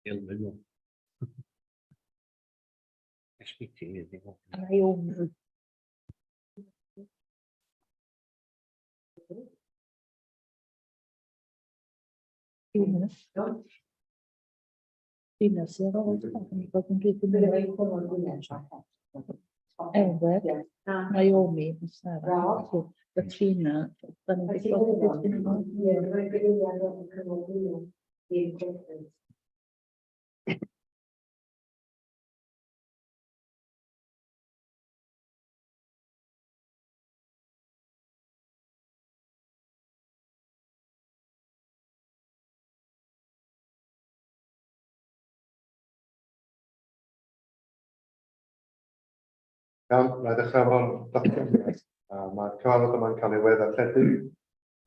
Elwyn. SBT ydi o. Naomi. Dina sydd ar ôl ni bod yn rhy Elwer, Naomi, a Sarah, Katrina, da ni'n gwybod beth nhw. Iawn, na i ddechrau efo'r datganiad. Uh, Mae'r cyfarfod yma'n cael ei weddarlledu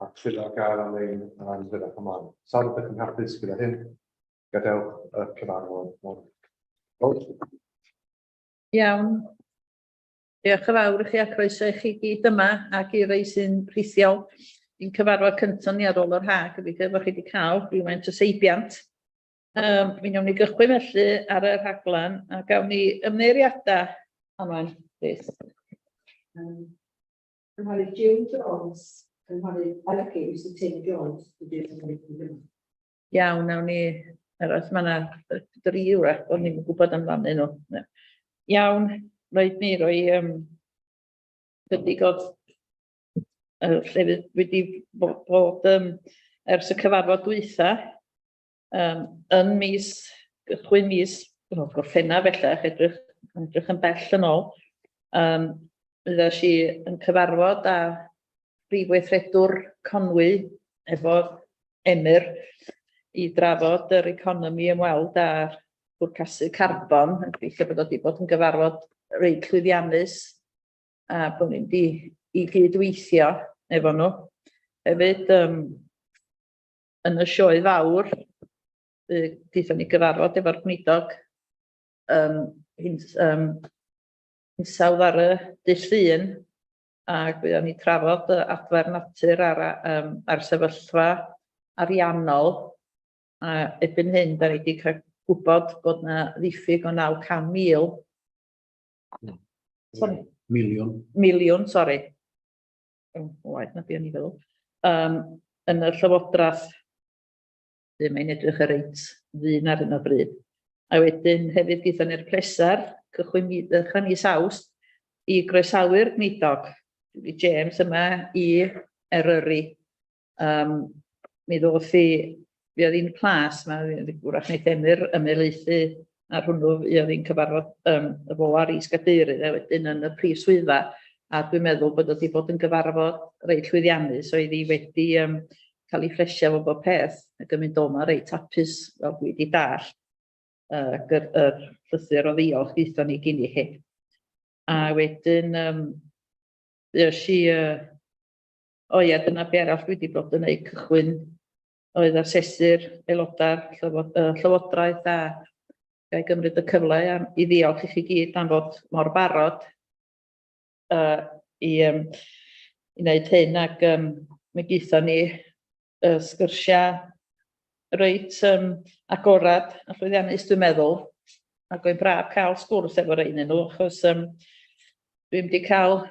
ac sydd ar gael ar-lein yn hwyrach ymlaen. Os ydych yn hapus gyda hyn, gadewch y cyfarfod mor. Iawn. Diolch yn fawr i chi a croeso i chi gyd yma ac i rei sy'n rhithiol i'n cyfarfod cyntaf ni ar ôl yr ha'. Gobeithio bod chi wedi cael rhywfaint o seibiant. Um, mi wnawn ni gychwyn felly ar y rhaglen a gawn ni ymddiheuriadau Anwen, plîs. Cynghorydd June Jones, Cynghorydd Alec Hughes a Tim Jones ydy'r cynghorydd yma. Iawn, nawn ni aros, mae yna dri wrach bod ni'n gwybod amdanyn nhw. Na. Iawn, rhaid ni roi um, chydig o llefydd wedi bod um, ers y cyfarfod dwytha um, yn mis, gychwyn mis oh, Gorffennaf bellach, edrych, edrych yn bell yn ôl, um, fydda i yn cyfarfod â Prif Weithredwr Conwy efo Emyr i drafod yr economi ymweld â'r pwrcasu carbon. Yn gobeithio bod o wedi bod yn gyfarfod reit llwyddiannus a bod ni'n di i gydweithio efo nhw. Hefyd, um, yn y sioe fawr, gaethon ni gyfarfod efo'r gweinidog um, hins, um, hinsawdd ar y dydd Llun, ac fuon ni trafod y adfer natur a'r, um, a'r sefyllfa ariannol, a erbyn hyn, da ni wedi cael gwybod bod na ddiffyg o 900,000. Sorry. Miliwn. Miliwn, sori. Waeth na be o'n i feddwl. Um, yn y llywodraeth, ddim mae'n edrych ar reit ddyn ar hyn o bryd. A wedyn hefyd gaethon ni'r pleser, cychwyn ddechrau mis Awst, i groesawu'r gweinidog, Julie James yma i Eryri. Um, mi ddoth i, fi oedd hi'n plas, mae wrach wneith Emyr ymhelaethu ar hwnnw, fi oedd hi'n cyfarfod um, y fo a'r is-gadeirydd a wedyn yn y prif swyddfa, a dwi'n meddwl bod wedi bod yn gyfarfod reit llwyddiannus, oedd hi wedi um, cael ei phlesio efo bob peth, ac yn mynd o 'ma reit hapus, fel dwi wedi dallt, uh, yr, yr llythyr o ddiolch gaethon ni gyn i chi. A wedyn, um, fues i, uh, o ia, dyna be arall dwi wedi bod yn ei cychwyn, oedd asesu'r aelodau'r llyfod, uh, llywodraeth a ga i gymryd y cyfle am, i ddiolch i chi gyd am fod mor barod uh, i, um, i wneud hyn ac um, mi gaethon ni uh, sgyrsiau reit um, agorad a llwyddiannus dwi'n meddwl ac oedd braf cael sgwrs efo rhein nhw achos um, dwi'n wedi cael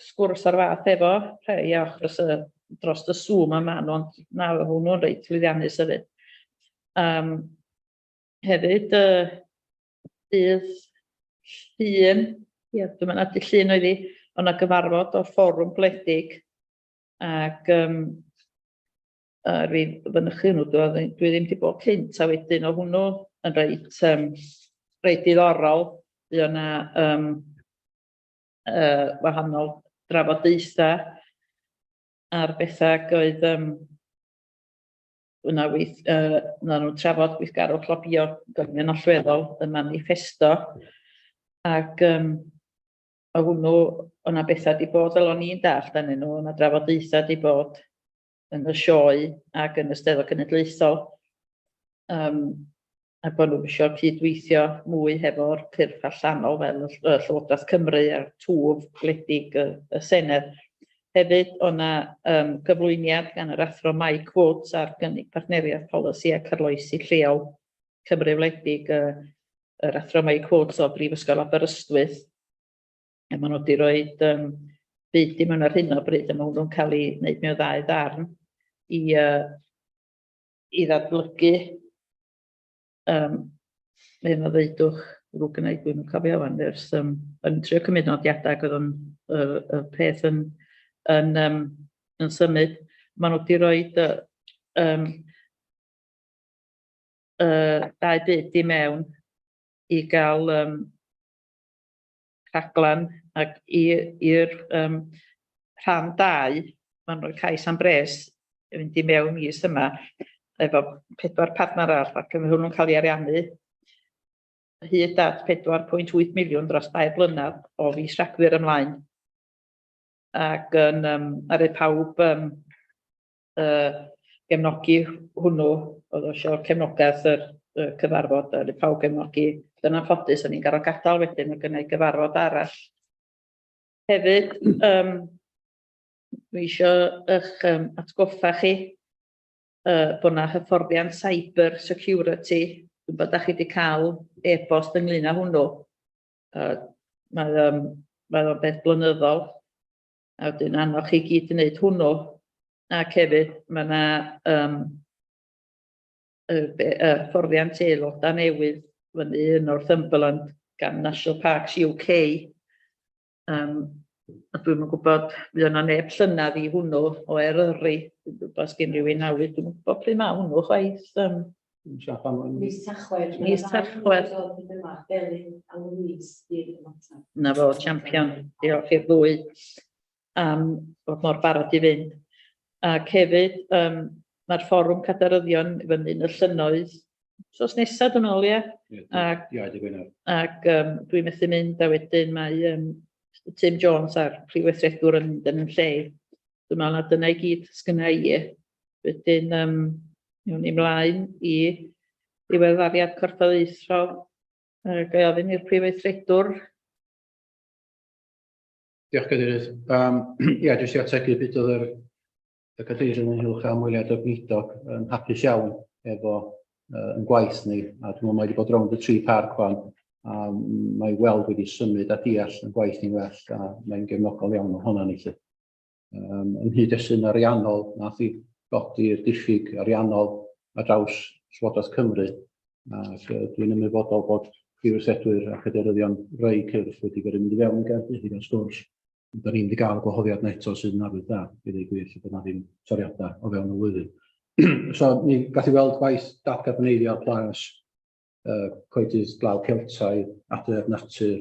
sgwrs o'r fath efo rhai achos uh, dros y Zoom yma nhw, ond na, hwnnw'n reit llwyddiannus hefyd. Um, hefyd, uh, dydd Llun, ie, dwi'n meddwl dydd Llun oedd hi, oedd 'na gyfarfod o'r Fforwm Gwledig ac um, uh, fi fynychu hwnnw, dwi, dwi ddim wedi bod cynt, a wedyn o hwnnw yn reit, um, reit diddorol. Fuo yna um, uh, wahanol drafodaethau ar bethau ac oedd um, yna weith, uh, na nhw'n trafod gweithgarwch lobio gofynion allweddol y manifesto ac um, o hwnnw o'na bethau di bod fel o'n i'n dallt arnyn nhw, o'na drafodaethau di bod yn y sioe ac yn y Steddfod Genedlaethol um, a bod nhw eisiau cydweithio mwy hefo'r cyrff allanol fel y Llywodraeth Cymru a'r twf gwledig y, y Senedd. Hefyd, o' 'na yym gyflwyniad gan yr athro Mike Woods ar gynnig partneriaeth polisi ac arloesi lleol Cymru wledig, yr athro Mike Woods o Brifysgol Aberystwyth. A maen nhw wedi rhoid byd i mewn ar hyn o bryd, a ma' hwnnw'n cael ei wneud mewn ddau ddarn i ddatblygu be ma' ddeudwch, ddrwg gynna i, dwi'm yn cofio wan, ers o'n i'n trio cymryd nodiadau ac oedd o'n y peth yn symud. Maen nhw wedi rhoid y dau byd i mewn i gael rhaglen ac i'r rhan 2, ma'n rhoi cais am bres i fynd i mewn mis yma efo pedwar partner arall, ac mae hwnnw'n cael ei ariannu hyd at 4.8 miliwn dros 2 blynedd o fis Rhagfyr ymlaen. Ac yn aru pawb gefnogi hwnnw, oedd o isio cefnogaeth yr cyfarfod, aru pawb gefnogi. Yn anffodus, o'n i'n gorfod gadael wedyn, mae gynna i gyfarfod arall. Hefyd, dwi isio eich atgoffa chi bod 'na hyfforddiant cyber security. Dwi'n bod chi wedi cael e-bost ynglyn â hwnnw. Mae o'n beth blynyddol. A wedyn annog chi gyd i wneud hwnnw. Ac hefyd mae yna hyfforddiant aelodau newydd fyny yn Northumberland gan National Parks UK. A dwi'm yn gwybod, fuodd yna neb llynedd i hwnnw o Eryri. Dwi'n gwybod os gen rhywun awydd, dwi'n gwybod pryd mae hwnnw chwaith. Mis Tachwedd. Mis Tachwedd. Yma, Elin a Louise i'r ymateb. Na fo, champion. Diolch i'r ddwy am fod mor barod i fynd. Ac hefyd, mae'r fforwm cadaryddion i fyny yn y llynnoedd. Wsos nesaf, dwi'n meddwl, ie? Ac, Ie, dy Gwener. Ac dwi'n methu mynd, a wedyn mae Tim Jones a'r prif weithredwr yn mynd yn lle. Dwi'n meddwl na dyna i gyd sgynna i. Wedyn, awn ni ymlaen i ddiweddariad corfforaethol. Ga i ofyn i'r prif weithredwr? Diolch, Cadeirydd. Ia, jyst i ategu beth oedd y cadeirydd ynghylch â ymweliad y gweinidog, yn hapus iawn efo yn gwaith ni, a dwi'n meddwl mae wedi bod rownd y tri parc wan, a mae weld wedi symud a deall yn gwaith ni'n well, a mae'n gefnogol iawn ohono ni lly. Yn nghyd-destun ariannol, nath i godi'r diffyg ariannol ar draws Llywodraeth Cymru, ac dwi'n ymwybodol bod prif weithredwyr a cadeiryddion rhai cyrff wedi gorfod mynd i fewn i Gaerdydd i gael sgwrs. Da ni'n wedi gael gwahoddiad neto sydd yn arwydd da, i ddweud gwir, lle bod na ddim toriadau o fewn y flwyddyn. So, ni gallu weld gwaith datgarboneiddio plas, coedydd glaw Celtaidd, adfer natur,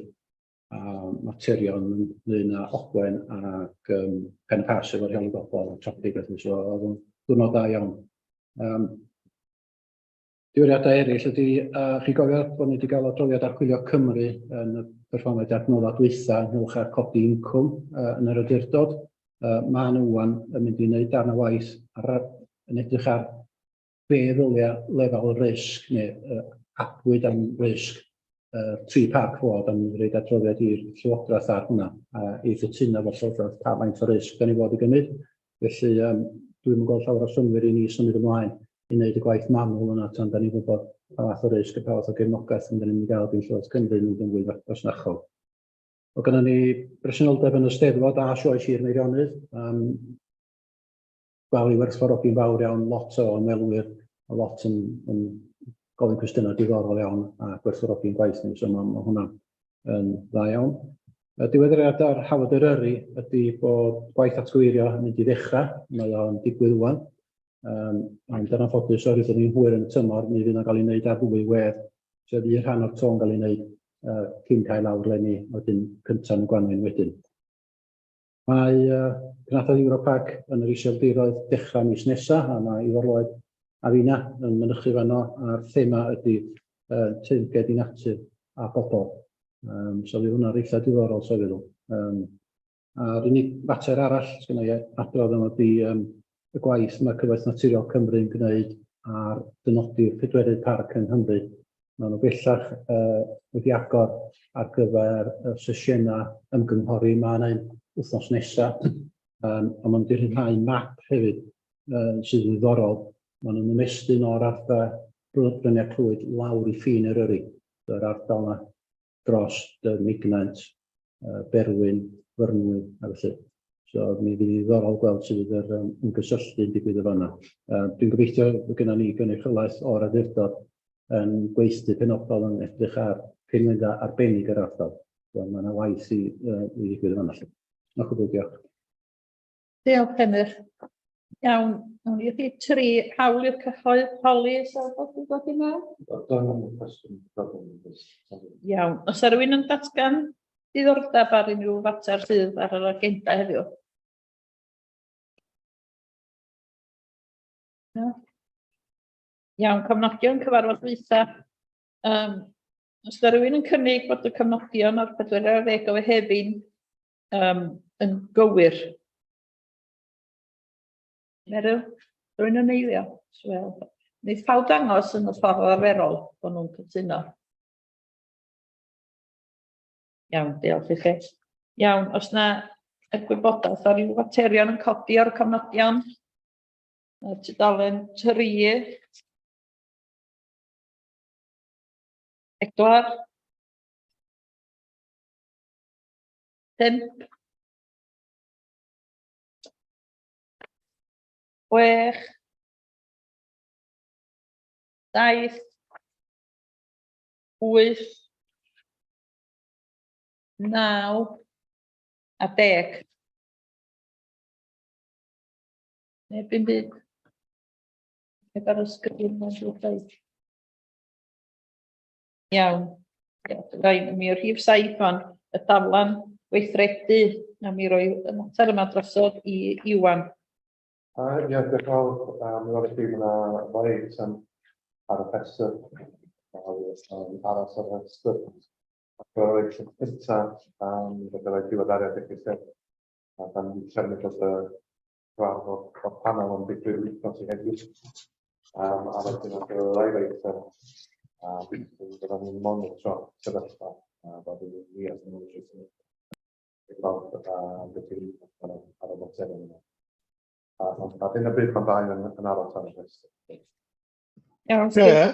a materion ynglyn â Ogwen ac Pen y Pass efo'r rheoli gofal a traffig felly, so oedd o'n diwrnod da iawn. Diweddariadau eraill ydy, chi gofio bod ni wedi cael adroddiad Archwilio Cymru yn y perfformiad adnoddau dwytha ynghylch â'r codi incwm yn yr awdurdod. Mae nhw wan yn mynd i wneud darn o waith yn edrych ar be ddylia lefel risg neu abwyd am risg tri parc fod, am roid adroddiad i'r Llywodraeth ar hwnna a i gytuno efo'r Llywodraeth pa faint o risg da ni fod i gymryd. Felly dwi'm yn gweld llawer o synnwyr i ni symud ymlaen i wneud y gwaith manwl yna tan da ni'n gwybod pa fath o risg a pa fath o gefnogaeth yn ni'n mynd i gael gan Llywodraeth Cymru yn mynd yn fwy fasnachol. O gynnon ni bresenoldeb yn y Steddfod a Sioe Sir Meirionnydd. Gweld i werthfawrogi'n fawr iawn, lot o ymwelwyr, a lot yn gofyn cwestiynau diddorol iawn a gwerthfawrogi'n gwaith ni, so ma hwnna yn dda iawn. Y diweddariad ar Hafod Eryri ydy bod gwaith atgyweirio yn mynd i ddechrau, mae o'n digwydd wan. Ond yn anffodus, oherwydd bod ni'n hwyr yn y tymor, mi fydd o'n cael ei wneud ar ddwy wedd, sef un rhan o'r to'n cael ei wneud cyn cael lawr leni, wedyn cyntaf yn y gwanwyn wedyn. Mae Cynhadledd Europarc yn yr Iseldiroedd dechrau mis nesaf, a mae Ifor Lloyd a finna yn mynychu fanno, a'r thema ydy teyrnged i natur a bobl. So fydd hwnna'n eitha diddorol, so feddwl. A'r unig fater arall sgynna i adrodd yma ydy y gwaith mae Cyfoeth Naturiol Cymru yn gwneud ar dynodi'r pedwerydd parc yng Nghymru. Maen nhw bellach wedi agor ar gyfer y sesiynau ymgynghori. Mae yna un wythnos nesaf. A maen nhw wedi rhyddhau map hefyd sydd yn ddiddorol. Maen nhw'n ymestyn o'r ardal Bryniau Clwyd lawr i ffin Eryri, yr ardal yna dros y Mignaint, Berwyn, Fyrnwy a felly. So mi fydd hi'n ddiddorol gweld sut fydd yr ymgysylltu'n digwydd yn fan'na. Dwi'n gobeithio bod gennym ni gynrychiolaeth o'r awdurdod yn gweithdy penodol yn edrych ar rhinweddau arbennig yr ardal. So mae yna waith i ddigwydd yn fan'na 'lly. Diolch o gwbl, diolch. Diolch Emyr. Iawn, awn ni i tri hawl i'r cyhoedd holi os oes rhywbeth yn dod i mewn. Iawn, os yw rhywun yn datgan diddordeb ar unrhyw fater sydd ar yr agenda heddiw? Na? Iawn, cofnodion cyfarfod dwytha. Os yna rhywun yn cynnig bod y cofnodion o'r 40 o Fehefin yn gywir? Meryl, rhywun yn eilio? Wel, wneith pawb dangos yn y ffordd arferol bod nhw'n cytuno. Iawn, diolch i chi. Iawn, os na y gwybodaeth ar ryw faterion yn codi o'r cofnodion, ar tudalen 3, 4, 5, 6, 7, 8, 9 a 10. Neb yn byd. Neb ar y sgrin, mae'n siŵr dweud. Iawn. Rai, mi o'r rhif 7 fan, y daflan weithredu, a mi roi y mater yma drosodd i Iwan. Ie, diolch yn fawr. Mi welwch chi, mae yna ddau eitem ar y rhestr, aros ar y rhestr. Ac o'r eitem cyntaf, fe gyrraedd diweddariad i chi sef, a da ni wedi trefnu bod y cyfarfod o'r panel yn digwydd wythnos i heddiw. A wedyn ar gyfer yr ail eitem, byddwn ni'n monitro sefyllfa, a byddwn ni'n ni as monitro sefyllfa. Gweld beth yw'r ar y materion yma. Ond ar hyn o bryd mae ddau yn aros ar y rhestr. Iawn. Chair,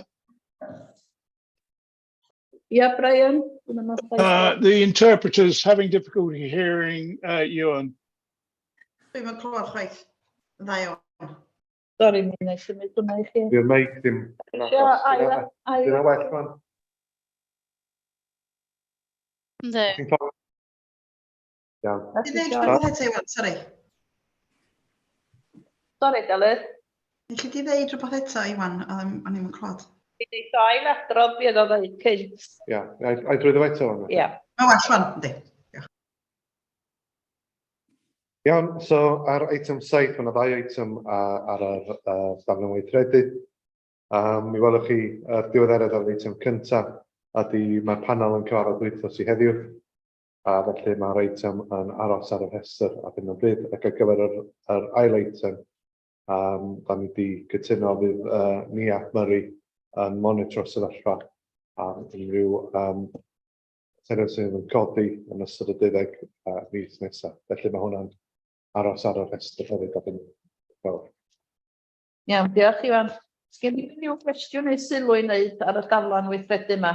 Ia, Brian? Dwi'n meddwl- the interpreter's having difficulty hearing Ewan. Dwi'm yn clywed chwaith. Dda iawn. Sori, mi wna i symud hwnna i chi. Dyw'r meic ddim yn Isio agos. ail- Dyna well, man. Yndi. Chi'n clywed? Iawn. Ti'n dweud rhywbeth eto, Iwan? Sori. Sori, Delyth. Elli di ddeud rhywbeth eto, Iwan? O'n i'm yn clywed. Mi wneith o ail adrodd be oedd o ddeud cynt. Ia, ai drwyddo fo eto? Wan? Ia. Mae'n well wan, yndi. Iawn, so ar eitem 7, mae yna ddau eitem ar yr daflen weithredu. Mi welwch chi yr diweddariad ar yr eitem cyntaf, ydy mae'r panel yn cyfarfod wythnos i heddiw, a felly mae'r eitem yn aros ar y rhestr ar hyn o bryd. Ac ar gyfer yr ail eitem, da ni wedi cytuno fydd Nia Murray yn monitro sefyllfa am unrhyw materion sydd yn codi yn ystod y 12 mis nesaf. Felly mae hwnna'n aros ar y rhestr hefyd ar hyn o bryd. Iawn, diolch Iwan. Sgen i unrhyw gwestiwn neu sylw i wneud ar y daflen weithredu yma?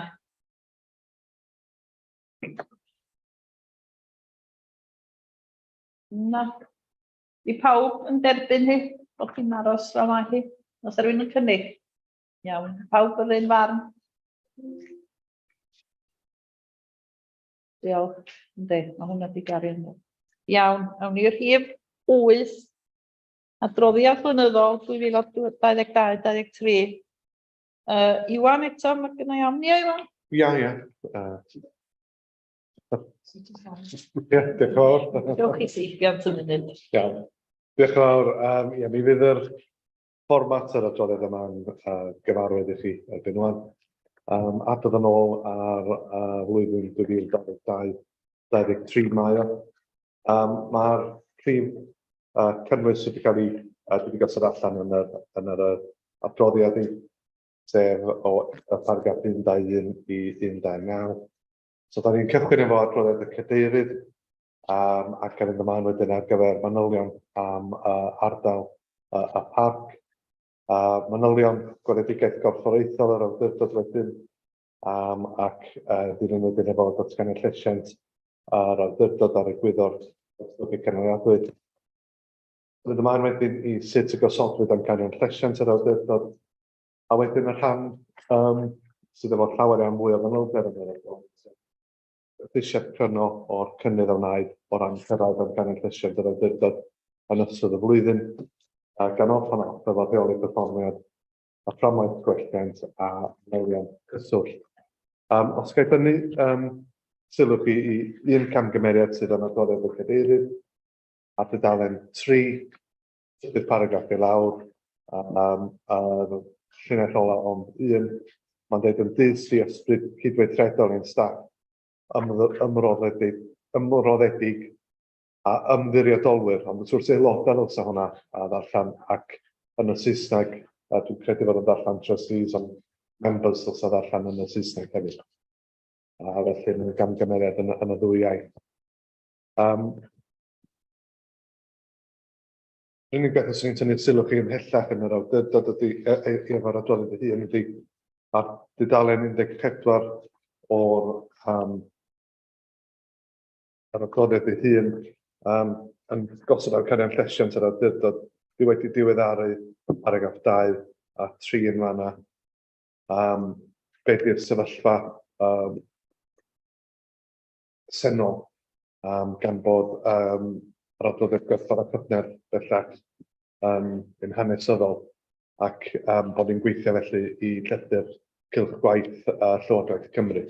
Na. Di pawb yn derbyn hi? Bod chi'n aros fel mae hi? Os rhywun yn cynnig? Iawn. Pawb yr un farn? Diolch. Yndi, mae hwnna di gario ynddo. Iawn, awn ni'r rhif 8. Adroddiad blynyddol 2022-2023. Iwan eto, mae gynna i ofni o Iwan? Ia. Ie, diolch yn fawr. Diolch i seibiant yn munud. Iawn. Diolch yn fawr. Ie, mi fydd yr fformat yr adroddiad yma'n gyfarwydd i chi erbyn ŵan. Adrodd yn ôl ar flwyddyn 2022-23 mae o. Mae'r prif cynnwys wedi cael ei wedi gosod allan yn yr adroddiad i, sef o y paragraff 121 i 129. So, da ni'n cychwyn efo adroddiad y cadeirydd. Ac yn mynd ymlaen wedyn ar gyfer manylion am ardal y parc, a manylion gweledigaeth gorfforaethol yr awdurdod wedyn, ac dilyn wedyn efo datganiad llesiant yr awdurdod ar egwyddor datblygu cynaliadwy. Mynd ymlaen wedyn i sut y gosodwyd amcanion llesiant yr awdurdod, a wedyn y rhan sydd efo llawer iawn mwy o fanylder yn yr adroddiad, sef gwerthusiad cryno o'r cynnydd a wnaed o ran cyrraedd amcanion llesiant yr awdurdod yn ystod y flwyddyn, gan orffen off efo rheoli perfformiad a fframwaith gwelliant a manylion cyswllt. Os ga i dynnu sylw chi i un camgymeriad sydd yn adroddiad y cadeirydd, ar dudalen 3, trydydd paragraff i lawr, a'r llinell ola ond un, mae'n dweud yn dyst i ysbryd cydweithredol ein staff ymroddedig, ymroddedig a ymddiriedolwyr, ond wrth gwrs aelodau ddylsa hwnna a ddarllen, ac yn y Saesneg, a dwi'n credu fod yn darllen trustees, ond members ddylsa ddarllen yn y Saesneg hefyd. A felly mae'n gamgymeriad yn y ddwy iaith. Yr unig beth os i'n tynnu sylw chi ymhellach yn yr awdurdod ydy, efo'r adroddiad ei hun ydy, ar dudalen 14 o'r yr adroddiad ei hun, yn gosod amcanion llesiant yr awdurdod, dwi wedi diweddaru paragraff 2 a 3 yn fanna. Be di'r sefyllfa presennol, gan bod yr adroddiad gwerthfawr a chydnerth bellach yn hanesyddol ac bod ni'n gweithio felly i llethu'r cylch gwaith Llywodraeth Cymru.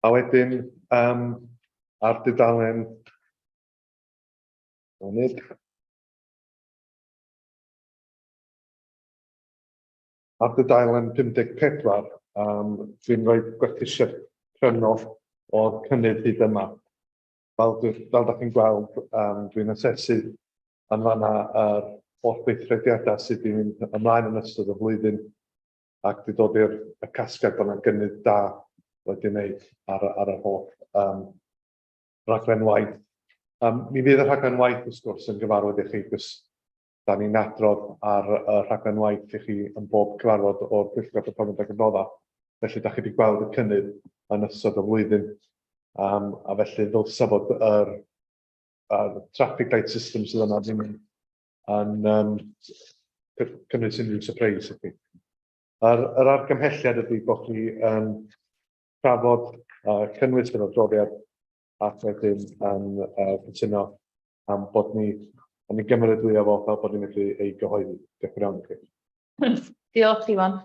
A wedyn ar dudalen munud, ar dudalen 54, dwi'n rhoi gwerthusiad cryno o'r cynnydd hyd yma. Fel, dwi, fel da chi'n gweld, dwi'n asesu yn fanna yr holl weithrediadau sydd wedi mynd ymlaen yn ystod y flwyddyn ac wedi dod i'r y casgliad bod yna gynnydd da wedi wneud ar yr holl raglen waith. Mi fydd y rhaglen waith, wrth gwrs, yn gyfarwydd i chi, cos da ni'n adrodd ar y rhaglen waith i chi yn bob cyfarfod o'r Pwyllgor Perfformiad ac Adnoddau. Felly, da chi wedi gweld y cynnydd yn ystod y flwyddyn. A felly, ddylsa fod yr traffic light system sydd yna ddim yn cynnwys unrhyw surprise i chi. Yr argymhelliad ydy bod chi yn trafod cynnwys yr adroddiad ac wedyn yn cytuno am bod ni yn ei gymeradwyo fo fel bod ni'n medru ei gyhoeddi. Diolch yn iawn i chi. Diolch, Iwan.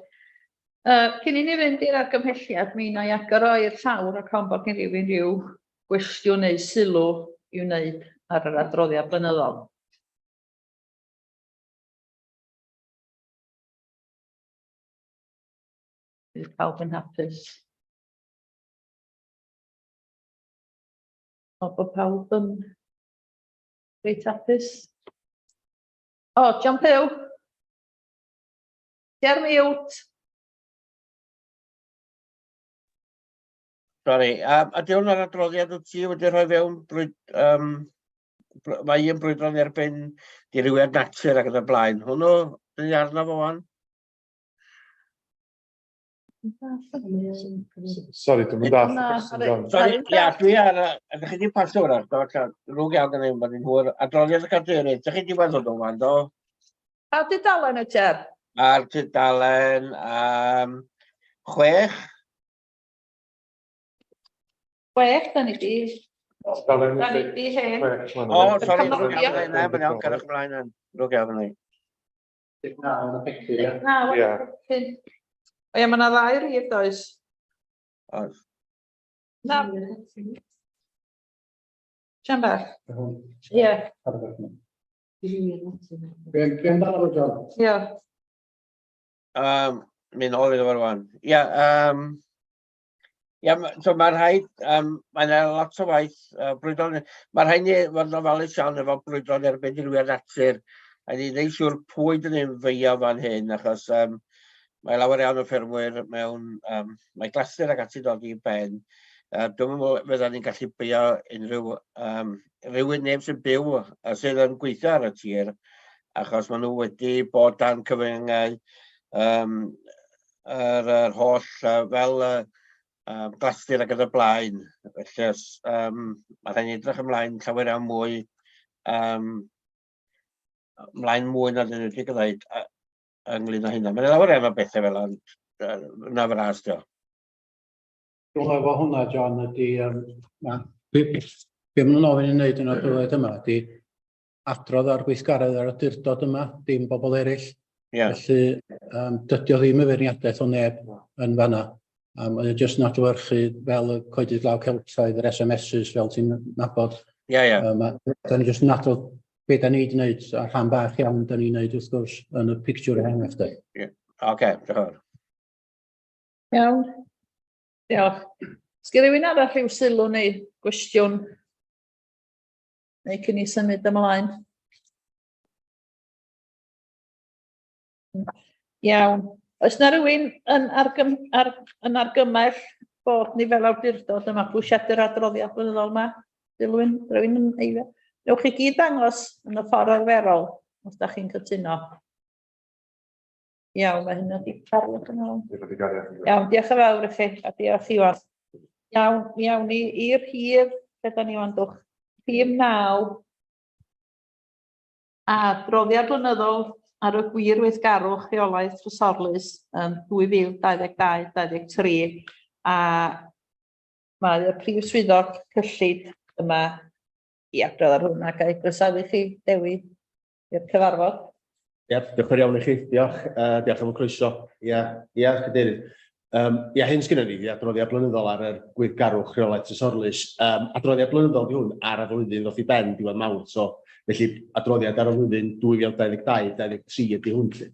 Cyn i ni fynd i'r argymhelliad, mi wna i agor o i'r llawr ac ofn bod gen rhywun rhyw gwestiwn neu sylw i'w wneud ar yr adroddiad blynyddol. Bydd pawb yn hapus. O, bod pawb yn reit hapus. O, John Pugh. Ti ar mute. Sori, ydy hwn ar adroddiad wyt ti wedi rhoi fewn brwyd, mae un brwydro'n erbyn dirywiad natur ac yn y blaen. Hwnnw, dyn ni arno fo wan? Sori, dwi'n mynd all. Sori, ia, dwi ar, ydych chi wedi pasio hwnna, rhwg iawn gen i, mae'n i'n hwyr, adroddiad y cadeirydd, ydych chi wedi weld hwnnw wan, do? Pa dudalen wyt ti ar? Ar tudalen 6. 6, da ni di. Da ni di hen. O, sori, drwg iawn gen i, na, mae'n iawn, cariwch ymlaen, drwg iawn gen i. 19 yn y pecyn, ie. 19 yn y pecyn. O ia, mae yna ddau rif, does? Oes. Na. Sian bach. Ie. Be amdano fo, John? Ie. Mynd ôl iddo fo rwan. Ia, ia, so mae rhaid, mae yna lot o waith, brwydro, mae rhaid ni fod yn ofalus iawn efo brwydro'n erbyn dirwyr natur, a ni wneud siŵr pwy dyn ni'n feio fan hyn, achos mae lawer iawn o ffermwyr mewn, mae glastir ac ati dod i ben. Dwi'm yn meddwl fydda ni'n gallu beio unrhyw um, rhywun neb sy'n byw a sydd yn gweithio ar y tir, achos maen nhw wedi bod dan cyfyngau um, yr, yr holl uh, fel uh, um, glastir ac yn y blaen. Felly, os, um, mae rhaid ni edrych ymlaen llawer iawn mwy, um, ymlaen mwy na dyn ni wedi gwneud ynglyn â hynna. Mae'n lawer iawn o bethau fel yna, yna fras, dio. Dwi'n meddwl efo hwnna, John, ydy, um, na, be, be maen nhw'n ofyn i wneud yn y dyled yma ydy adrodd ar gweithgaredd ar awdurdod yma, dim bobl eraill. Yeah. Felly, dydy o ddim y feirniadaeth o neb yn fanna. Mae o jyst yn adlewyrchu fel y coedydd glaw Celtaidd, yr SMSs, fel ti'n nabod. Ie, yeah, ie. Yeah. Da ni jyst yn adrodd be da ni wedi gwneud, a rhan bach iawn da ni'n gwneud wrth gwrs yn y pictiwr ehangach de. Ie, yeah. oce, okay, diolch yn fawr. Iawn. Diolch. Sgyn rhywun arall rhyw sylw neu gwestiwn? Neu cyn i symud ymlaen? Iawn. Oes na rhywun yn, argym, ar, yn argymell bod ni fel awdurdod yn mabwysiadu'r adroddiad blynyddol yma? Dilwyn, rhywun yn eilio? Newch chi gyd ddangos yn y ffordd arferol, os da chi'n cytuno. Iawn, mae hynna wedi cario yn ôl. Iawn, diolch yn fawr i chi, a diolch Iwan. Iawn, iawn ni i'r rhif, lle da ni wan dwch? Rhif 9. Adroddiad blynyddol ar y gwir weithgarwch rheolaeth trysorlys yn 2022-2023 a mae y prif swyddog cyllid yma i adrodd ar hwn ac a'i groesawu chi, Dewi, i'r cyfarfod. Ie, diolch yn fawr iawn i chi. Diolch. Diolch am y croeso. Ie, ie, cadeirydd. Ie, hyn sgynnon ni, ydi adroddiad blynyddol ar yr gweithgarwch rheolaeth trysorlys. Adroddiad blynyddol di hwn ar y flwyddyn ddoth i ben diwedd Mawrth, so felly adroddiad ar y flwyddyn 2022-23 ydi hwn 'lly.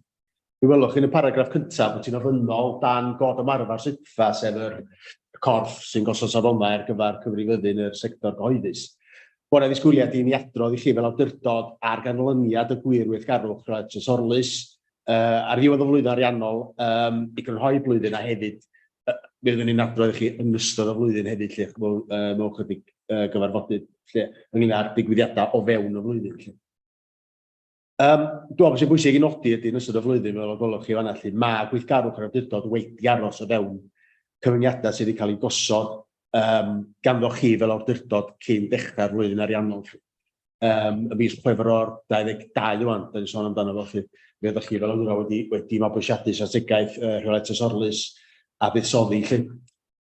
Mi welwch chi yn y paragraff cyntaf bod hi'n ofynnol dan God Ymarfer SIPFA, sef yr corff sy'n gosod safonau ar gyfer cyfrifyddu yn yr sector gyhoeddus, bod 'na ddisgwyliad i ni adrodd i chi fel awdurdod ar ganlyniad y gwir weithgarwch rhag Trysorlys ar ddiwedd y flwyddyn ariannol i grynhoi blwyddyn a hefyd mi fyddwn ni'n adrodd i chi yn ystod y flwyddyn hefyd 'lly, mewn, mewn chydig gyfarfodydd 'lly, ynglyn â'r digwyddiadau o fewn y flwyddyn 'lly. Dwi'n meddwl beth sy'n bwysig i nodi ydy yn ystod y flwyddyn, fel y gwelwch chi fan'na 'lly, ma' gweithgarwch yr awdurdod wedi aros o fewn cyfyngiadau sydd wedi cael eu gosod ganddoch chi fel awdurdod cyn dechrau'r flwyddyn ariannol 'lly. Ym mis Chwefror 22 ŵan, da ni'n sôn amdano fo 'lly, mi oeddech chi fel awdurdod wedi, wedi mabwysiadu strategaeth rheolaeth trysorlys a buddsoddi 'lly.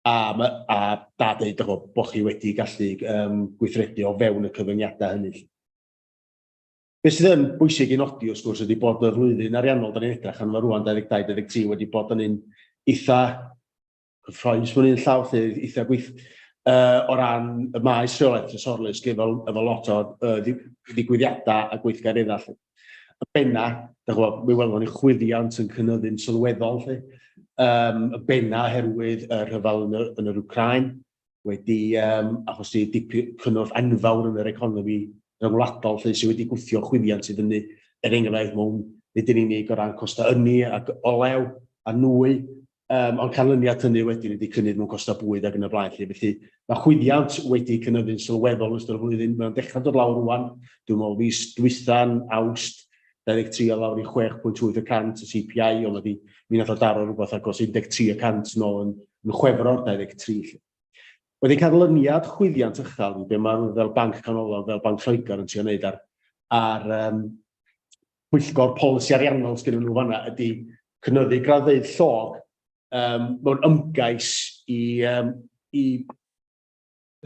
A, ma, a da deud, dych chi'n bod chi wedi gallu gweithredu o fewn y cyfyngiadau hynny 'lly. Be sydd yn bwysig i nodi, wrth gwrs, ydy bod y flwyddyn ariannol da ni'n edrych arno fo rŵan, 22-23, wedi bod yn un eitha cyffroes mewn un llaw, lle eitha gweith, o ran y maes rheolaeth trysorlys, lle efo, efo lot o ddigwyddiadau a gweithgareddau. Lle. Y benna, da chwa, mi welwn ni chwyddiant yn cynyddu'n sylweddol, lle. Y benna oherwydd y rhyfel yn yr, yn yr Wcráin, wedi achosi dipyn cynnwrf enfawr yn yr economi ryngwladol 'lly, sydd wedi gwthio chwyddiant i fyny, er enghraifft, mewn nid yn unig o ran costau ynni ac olew a nwy, ond canlyniad hynny wedyn ydy cynnydd mewn costau bwyd ac yn y blaen 'lly. Felly mae chwyddiant wedi cynyddu'n sylweddol yn ystod y flwyddyn, mae o'n dechrau dod lawr rŵan, dwi'n meddwl fis dwytha'n Awst 23 o lawr i 6.8 y cant y CPI, ond wedi, mi nath o daro rhywbeth agos 13 y cant nôl yn, yn Chwefror 23. Lly. Wedyn canlyniad chwyddiant uchel, be mae nhw fel Banc Canolog, fel Banc Lloegr yn trio wneud ar, ar pwyllgor polisi ariannol sgynnon nhw fanna ydy cynyddu graddfeydd llog mewn ymgais i, i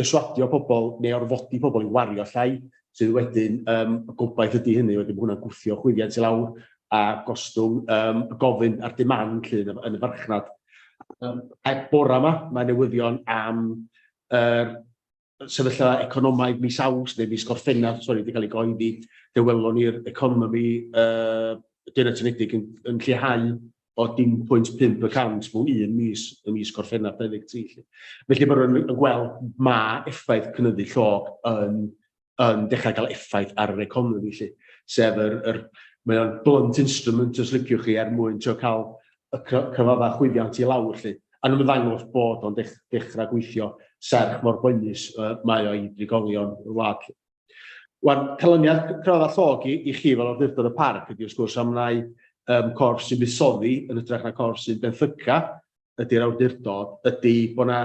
perswadio pobl neu orfodi pobl i wario llai, sydd wedyn, y gobaith ydy hynny, wedyn bod hwnna'n gwthio chwyddiant i lawr a gostwng y gofyn a'r demand 'lly yn y, yn y farchnad. Heb bora yma, mae newyddion am yr sefyllfa economaidd mis Awst neu mis Gorffennaf, sori, wedi cael ei gyhoeddi, lle welon ni'r economi Deyrnas Unedig yn, yn lleihau o dim pwynt 5 y cant mewn un mis ym mis Gorffennaf 23. 'lly. Felly mae rhywun yn gweld ma' effaith cynyddu llog yn, yn dechrau cael effaith ar yr economi 'lly. Sef yr, yr, mae o'n blunt instrument os liciwch chi er mwyn trio cael y cyfaddau chwyddiant i lawr 'lly. A nhw'n ymddangos bod o'n dech, dechrau gweithio. Serch mor boenus mae o i drigolion y wlad. Wan, canlyniad cyfraddau llog i chi fel awdurdod y parc ydy wrth gwrs am rai corff sy'n buddsoddi yn hytrach na corff sy'n benthyca ydy'r awdurdod, ydy bod yna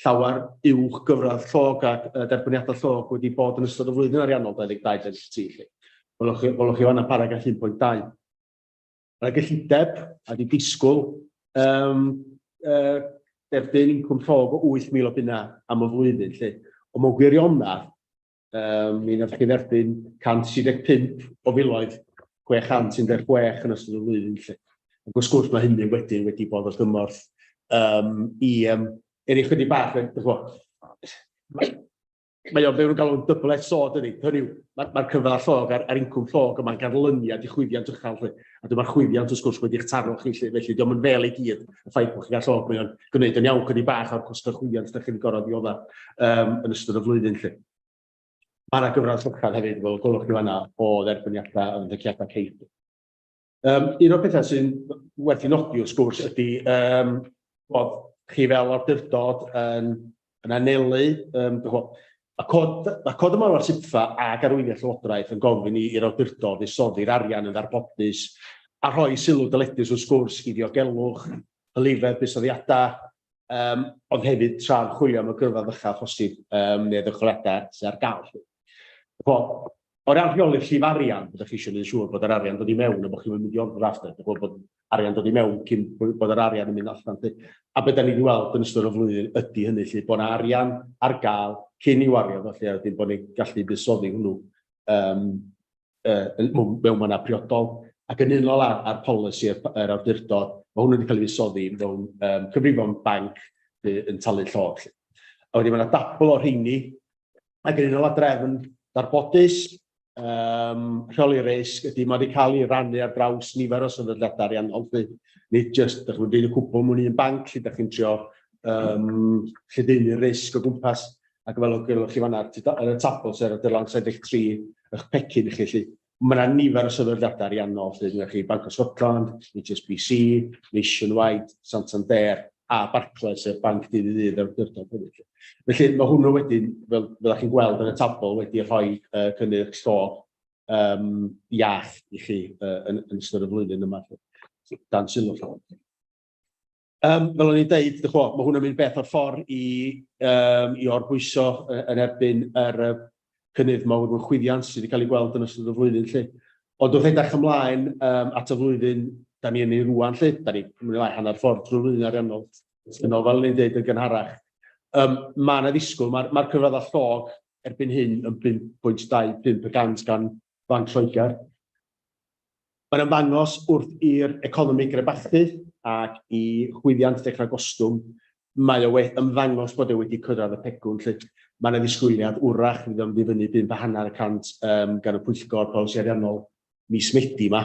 llawer uwch gyfradd llog ac derbyniadau llog wedi bod yn ystod y flwyddyn ariannol 22-23 'lly. Welwch chi, welwch chi fanna paragraff 1.2. Mae'r gyllideb a di disgwyl derbyn incwm llog o 8,000 o bunnau am y flwyddyn 'lly. Ond mewn gwirionedd, mi wnaethoch chi dderbyn 135 o filoedd 616 yn ystod y flwyddyn 'lly. Ac wrth gwrs mae hynny wedyn wedi bod o gymorth i i roi chydig bach, dych ch'mo', mae o'n be' nhw'n galw'n double-edged sword dydi? Hynny yw, mae'r ma cyfradd llog a'r incwm llog yma'n ganlyniad i chwyddiant uchel 'lly. A dyma'r chwyddiant wrth gwrs wedi'ch taro chi 'lly, felly dio'm yn fel i gyd y ffaith bod chi'n cael llog, mae o'n gwneud yn iawn chydig bach o'r costau chwyddiant dych chi'n gorfod ddiodda yn ystod y flwyddyn 'lly. Mae yna gyfradd uchel hefyd, fel gwelwch chi fan'na, o dderbyniadau a fenthyciadau ceir. Un o'r pethau sy'n werth i nodi wrth gwrs ydy bod chi fel awdurdod yn anelu, mae cod, mae cod ymarfer SIPFA ac arweiniad Llywodraeth yn gofyn i'r awdurdod fuddsoddi'r arian yn ddarbodus a rhoi sylw dyledus wrth gwrs i ddiogelwch, hylifedd buddsoddiadau, ond hefyd tra'n chwilio am y gyrfa ddychaf posib neu ddychweliadau sydd ar gael. O ran rheoli'r llif arian, byddwch chi eisiau gwneud yn siŵr bod yr arian dod i mewn a bod chi'n mynd i ordrafft, dych chi'n gwybod bod arian dod i mewn cyn bod yr arian yn mynd allan. Lly. A beth da ni wedi weld yn ystod y flwyddyn ydy hynny, lly, bod yna arian ar gael cyn i wario fo, lly, a wedyn bod ni'n gallu buddsoddi hwnnw mewn mannau priodol. Ac yn unol â'r polisi yr awdurdod, mae hwnnw wedi cael ei fuddsoddi mewn cyfrifon banc yn talu llog. Lly. A wedyn mae yna dabl o'r rheini. Ac yn unol â drefn darbodus, rheoli risg ydy, mae wedi cael ei rannu ar draws nifer o sefydliadau ariannol, lly. Nid jyst, dych chi'n dweud y cwbl mewn un banc, lle dych chi'n trio lledaenu'r risg o gwmpas, ac fel gwelwch chi fan'na ar y tabl sydd ar y dylan 73, eich pecyn i chi, lly. Mae yna nifer o sefydliadau ariannol, lle gennych chi Bank of Scotland, HSBC, Nationwide, Santander a Barclays, sef banc dydd i ddydd yr awdurdod hefyd. Felly mae hwnnw wedyn, fel fyddwch chi'n gweld yn y tabl, wedi rhoi cynnyrch llog iach i chi yn ystod y flwyddyn yma, dan sylw. Fel o'n i'n deud, dych ch'mo', ma' hwnna'n mynd beth o'r ffordd i orbwyso yn erbyn yr cynnydd mawr mewn chwyddiant sydd wedi cael ei gweld yn ystod y flwyddyn 'lly. Ond wrth edrych ymlaen at y flwyddyn da ni yn ei rŵan 'lly, da ni mwy neu lai hanner ffordd drwy'r flwyddyn ariannol, yn ôl fel o'n i'n deud yn gynharach, ma' 'na ddisgwyl, ma'r ma cyfraddau llog erbyn hyn yn 5.25 y cant gan Banc Lloegr. Mae'n ymddangos wrth i'r economi grebachu ac i chwyddiant ddechrau gostwng, mae o ymddangos bod e wedi cyrraedd y pegwn 'lly. Mae 'na ddisgwyliad wrach fydd o'n mynd i fyny 5.5% gan y Pwyllgor Polisi Ariannol mis Medi 'ma,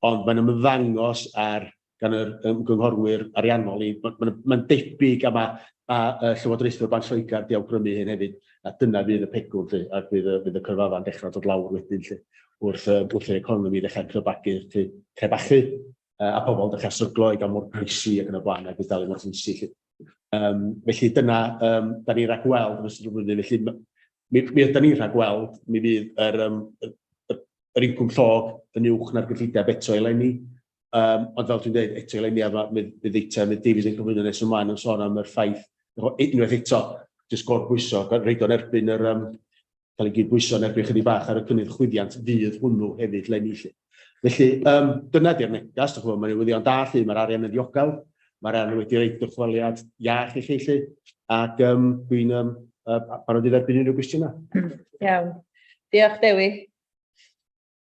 ond mae'n ymddangos ar gan yr ymgynghorwyr ariannol i, mae'n debyg a mae Llywodraethwyr Banc Lloegr 'di awgrymu hyn hefyd, a dyna fydd y pegwn 'lly, ac fydd y cyfraddau'n dechrau dod lawr wedyn 'lly, wrth i'r economi ddechrau crebagu, crebachu, a pobl dechrau stryglo i gael morgeisi ac yn y blaen, ac i dalu morgeisi 'lly. Felly dyna, da ni'n rhagweld yn ystod y flwyddyn, felly mi ydan ni'n rhagweld, mi fydd yr incwm llog yn uwch na'r gyllideb eto eleni. Ond fel dwi'n dweud, eto eleni, a mi fydd eitem, fydd Davies yn cyflwyno nes ymlaen yn sôn am yr ffaith, unwaith eto, jyst gorbwyso, rhaid o'n erbyn yr, cael ei gydbwyso yn erbyn chydig bach ar y cynnydd chwyddiant fydd hwnnw hefyd leni 'lly. Felly, dyna di'r negas, dych ch'mod, mae'n newyddion da 'lly, mae'r arian yn ddiogel, mae'r arian wedi rhoi dychweliad iach i chi 'lly, ac dwi'n barod i dderbyn unrhyw gwestiynau. Iawn. Diolch Dewi.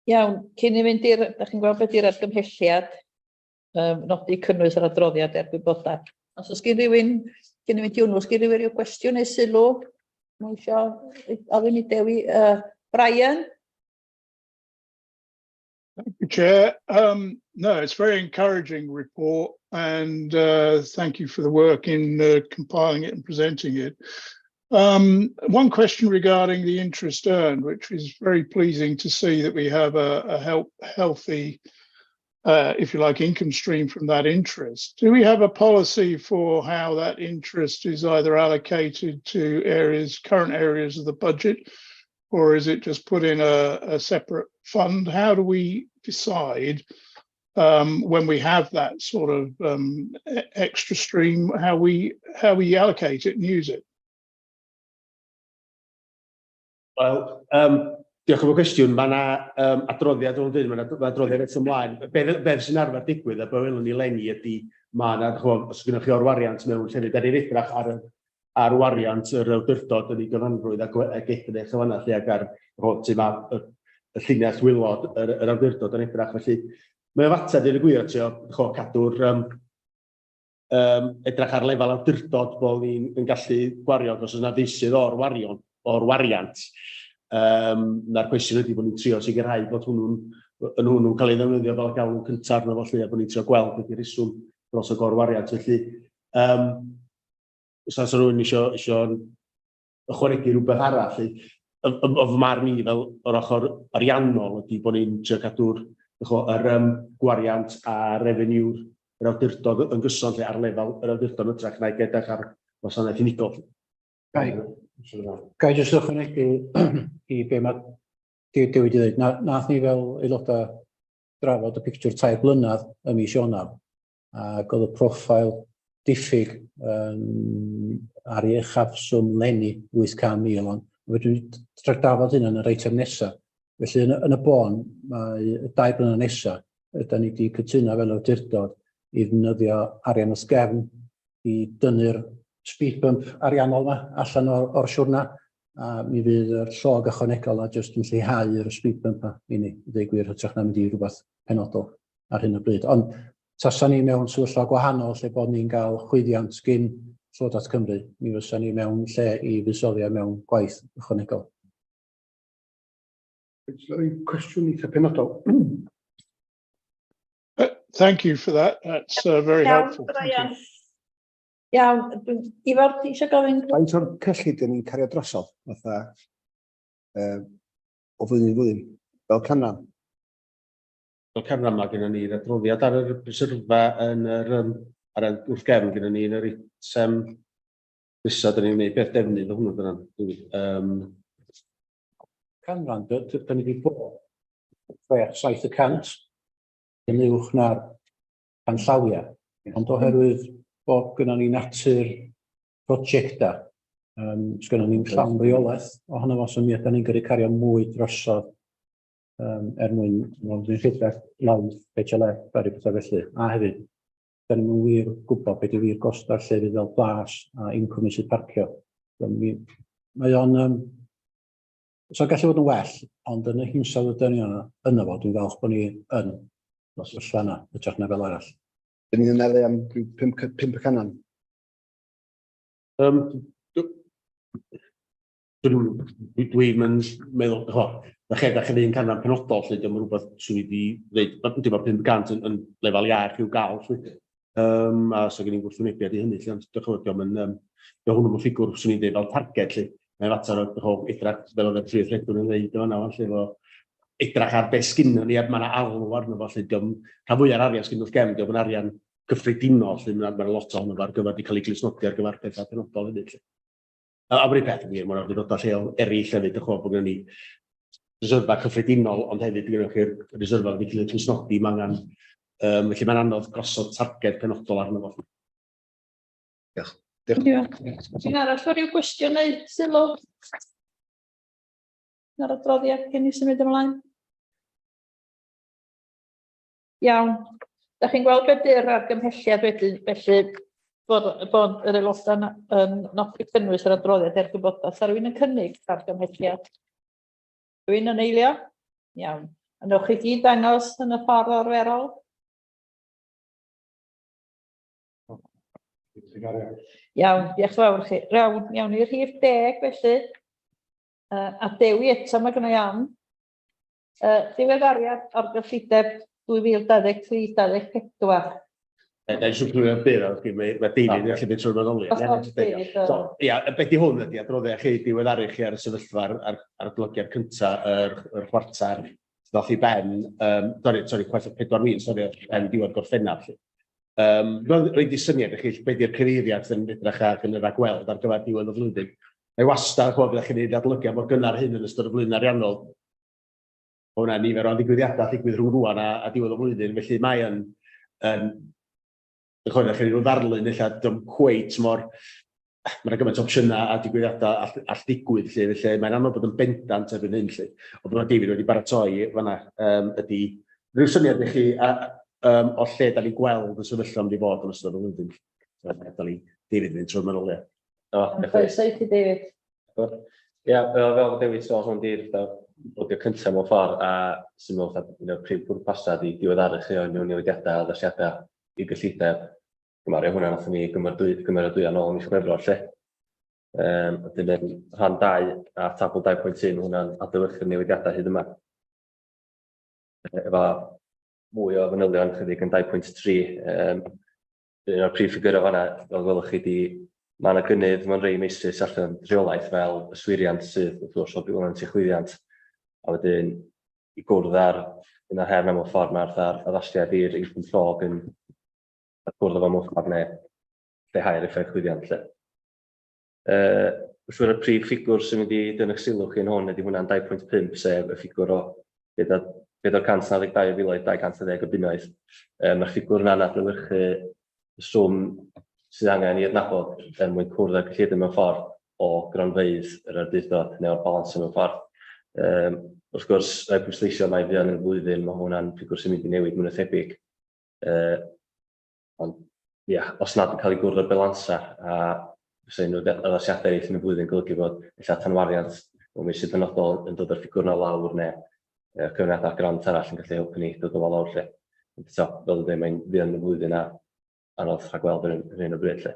Iawn, cyn i fynd i'r, da chi'n gweld beth yw'r argymhelliad, nodi cynnwys yr adroddiad er gwybodaeth. Os oes gen rhywun, cyn i fynd i hwnnw, os gen rhywun rhyw gwestiwn neu sylw, mae eisiau ofyn i Dewi. Brian? Thank you, Chair. No, it's a very encouraging report, and thank you for the work in compiling it and presenting it. One question regarding the interest earned, which is very pleasing to see that we have a healthy if you like, income stream from that interest. Do we have a policy for how that interest is either allocated to areas, current areas of the budget, or is it just put in a separate fund? How do we decide when we have that sort of extra stream, how we allocate it and use it? Wel, diolch am y cwestiwn. Mae yna adroddiad o'n dweud, mae yna adroddiad eto ymlaen. Be sy'n arfer digwydd, a be welwn ni leni ydy, mae yna, ch'mo', os gennych chi orwariant mewn llefydd, da ni'n edrych ar wariant yr awdurdod yn ei gyfanrwydd ac edrych yn fan'na lle ac ar, ch'mo', sut mae y llinell waelod yr awdurdod yn edrych. Felly, mae o fater, deud y gwir, trio, ch'mo', cadw'r edrych ar lefel awdurdod bod ni'n yn gallu gwario, os oes yna feysydd o'r wariant. Na'r cwestiwn ydy bod ni'n trio sicrhau bod hwnnw'n cael ei ddefnyddio fel galw cyntaf arno fo lly, a bod ni'n trio gweld beth yw'r reswm dros y gorwariant. Felly, os oes rhywun isio ychwanegu rhywbeth arall, lly, y fy marn i fel o'r ochr ariannol ydy bod ni'n trio cadw'r, ch'mo', yr gwariant a revenue yr awdurdod yn gyson lle ar lefel yr awdurdod yn hytrach na'i edrych ar wasanaeth unigol. Ga i jyst ychwanegu i be mae Dewi wedi dweud. Nath ni fel aelodau drafod y pictiwr 3 blynedd ym mis Ionawr, ac oedd y profil diffyg ar ei uchafswm leni 800,000, ond fedrwn ni drafod hynna yn yr eitem nesaf. Felly yn y bôn, mae y 2 blynedd nesaf, ydan ni wedi cytuno fel awdurdod i ddefnyddio arian wrth gefn i dynnu'r speed bump ariannol yma allan o'r siwrna, a mi fydd yr llog ychwanegol a jyst yn lleihau'r speed bump yma i ni, i ddweud gwir, hytrach na mynd i rhywbeth penodol ar hyn o bryd. Ond tasa ni mewn sefyllfa gwahanol lle bod ni'n cael chwyddiant gyn Llywodraeth Cymru, mi fysa ni mewn lle i fuddsoddi mewn gwaith ychwanegol. Cwestiwn eitha penodol. Thank you for that. That's very Iawn, helpful. Thank you. Brian. Iawn, Ifor, ti eisiau gofyn? Faint o'r cyllid yn ni'n cario drosodd, fatha o flwyddyn i flwyddyn, fel canran? Fel canran mae gennym ni'r adroddiad ar yr reserfa yn yr, ar y wrth gefn gennym ni yn yr eitem nesaf, dyn ni'n gwneud beth defnydd o hwnnw dyna. Canran, dyn ni wedi bod 6-7% yn uwch na'r canllawiau, ond oherwydd bod gynnon ni natur prosiecta, sgynnon ni'n llawn reolaeth ohono fo, so mi ydan ni'n gyrru cario mwy drosodd er mwyn mwyn rhedeg lawr HLF a rhyw bethau felly. A hefyd, da ni'm yn wir gwybod beth yw wir gostau'r llefydd fel Plas a incwm meysydd parcio. So, mae o'n, so gallu fod yn well, ond yn y hinsawdd ydyn ni yno fo, dwi'n falch bod ni yn y sefyllfa yna, hytrach na fel arall. Dyn ni'n anelu am ryw 5 y canran? Dwi'n yn meddwl, ho, na lle da chi'n un canran penodol, lle diolch yn rhywbeth swn i wedi dweud, yndi, mae 500 yn lefel iach i'w gael, lle. A so gen i'n gwrthwynebiad i hynny, lle, ond dych chi'n gwybod, diolch hwnnw'n ffigwr swn i'n dweud fel targed, lle. Mae'n fater o, dych chi'n edrych fel oedd y prif rhedwr yn dweud yma, lle, efo edrych ar beth sgynnon ni, a mae yna alw arno fo, lle, diolch, rhan fwyaf o'r arian sgynnon wrth gefn, diolch yn arian cyffredinol, lle, mae lot ohono fo ar gyfer di cael ei glustnodi ar gyfer pethau penodol hefyd, lle. A mae'r un peth yn wir, mae'n awdurdodau lleol eraill hefyd, dych chi'n gwybod bod gennym ni reserfa cyffredinol, ond hefyd gennych chi'r reserfa wedi cael ei glustnodi, mae angen, felly mae'n anodd gosod targed penodol arno fo. Diolch. Diolch. Diolch. Ti'n arall o ryw gwestiwn neu sylw? Ar adroddiad cyn i symud ymlaen? Iawn. Da chi'n gweld be di'r argymhelliad wedyn, felly bod yr aelodau'n yn nodi cynnwys yr adroddiad er gwybodaeth. Sa rhywun yn cynnig argymhelliad? Rhywun yn eilio? Iawn. A newch chi gyd dangos yn y ffordd arferol? Iawn, diolch yn fawr chi. Iawn, iawn i'r rhif 10 felly. A Dewi eto mae gynna i am. Diweddariad o'r gyllideb 2023-2024. Na i siwplio byr, mae David yn gallu mynd trwy'r manylion. Os oes David, So, ia, beth di hwn ydy adroddiad chi diweddaru chi ar y sefyllfa ar adolygiad cynta yr chwarter Ddoth i ben, um, sorry, sorry, 64,000, sori, ben diwedd Gorffennaf. Lly. Um, Dwi'n rhaid i syniad i chi beth yw'r cyfeiriad sy'n edrych ar yn y ragweld ar gyfer diwedd y flwyddyn. Mae wastad, chwbod, byddech chi'n gwneud adolygiad mor gynnar hyn yn ystod y flwyddyn ariannol. Mae hwnna nifer o ddigwyddiadau ddigwydd rhwng rwan a, a diwedd y flwyddyn, felly mae yn, yn chwbod, chi rhyw ddarlun ella, dim cweit mor mae yna gymaint o opsiynau a digwyddiadau all, all ddigwydd, lle, felly mae'n anodd bod yn bendant erbyn hyn, lle. Ond mae David wedi baratoi fanna, um, ydy rhyw syniad i chi a, um, o lle da ni'n gweld y sefyllfa mynd i fod yn ystod y flwyddyn. So, gadael i David fynd trwy'r manylion. O, diolch. Croeso i ti, David. Ia, fel fel Dewi sôn, hwn di'r fatha audio cyntaf mewn ffordd, a sy'n meddwl fatha un o'r prif pwrpasau di diweddaru chi o unrhyw newidiadau a addasiadau i gyllideb. Gymaru hwnna nathon ni gymeradwyo nôl ym mis Chwefror 'lly. Yym, wedyn yn rhan 2 a tabl 2.1, hwnna'n adlewyrchu'r newidiadau hyd yma. Efo mwy o fanylion chydig yn 2.3. Um, un o'r prif ffigurau fanna, fel gwelwch chi, di mae yna gynnydd mewn rhai meysydd allan rheolaeth fel yswiriant sydd wrth gwrs o biwlant i chwyddiant. A wedyn i gwrdd ar un o'r her mewn ffordd mae'r addasiad i'r incwm llog yn a cwrdd efo mewn ffordd neu lleihau'r effaith chwyddiant 'lly. Uh, wrth gwrs, y prif ffigwr sy'n mynd i dynnu'ch sylw chi yn hwn ydy hwnna'n 2.5, sef y ffigwr o 492 o filoedd 210 o bunnoedd. Um, Mae'r ffigwr yna'n adlewyrchu y swm sydd angen i adnabod er mwyn cwrdd â'r gyllideb mewn ffordd o gronfeydd yr awdurdod neu o'r balans mewn ffordd. Um, wrth gwrs, rhaid pwysleisio mai fuan yn y flwyddyn, mae hwnna'n ffigwr sy'n mynd i newid mwy na thebyg. Uh, ond ia, os nad yn cael ei gwrdd â'r belansa a fysa unrhyw addasiadau eraill yn y flwyddyn golygu bod ella tanwariant mewn meysydd penodol yn dod â'r ffigwr yna lawr neu uh, cyfraniadau grant arall yn gallu helpu ni dod o lawr lle. Ond eto, fel dwi'n dweud, mae'n fuan yn y flwyddyn a anodd rhagweld yr hyn o bryd lle.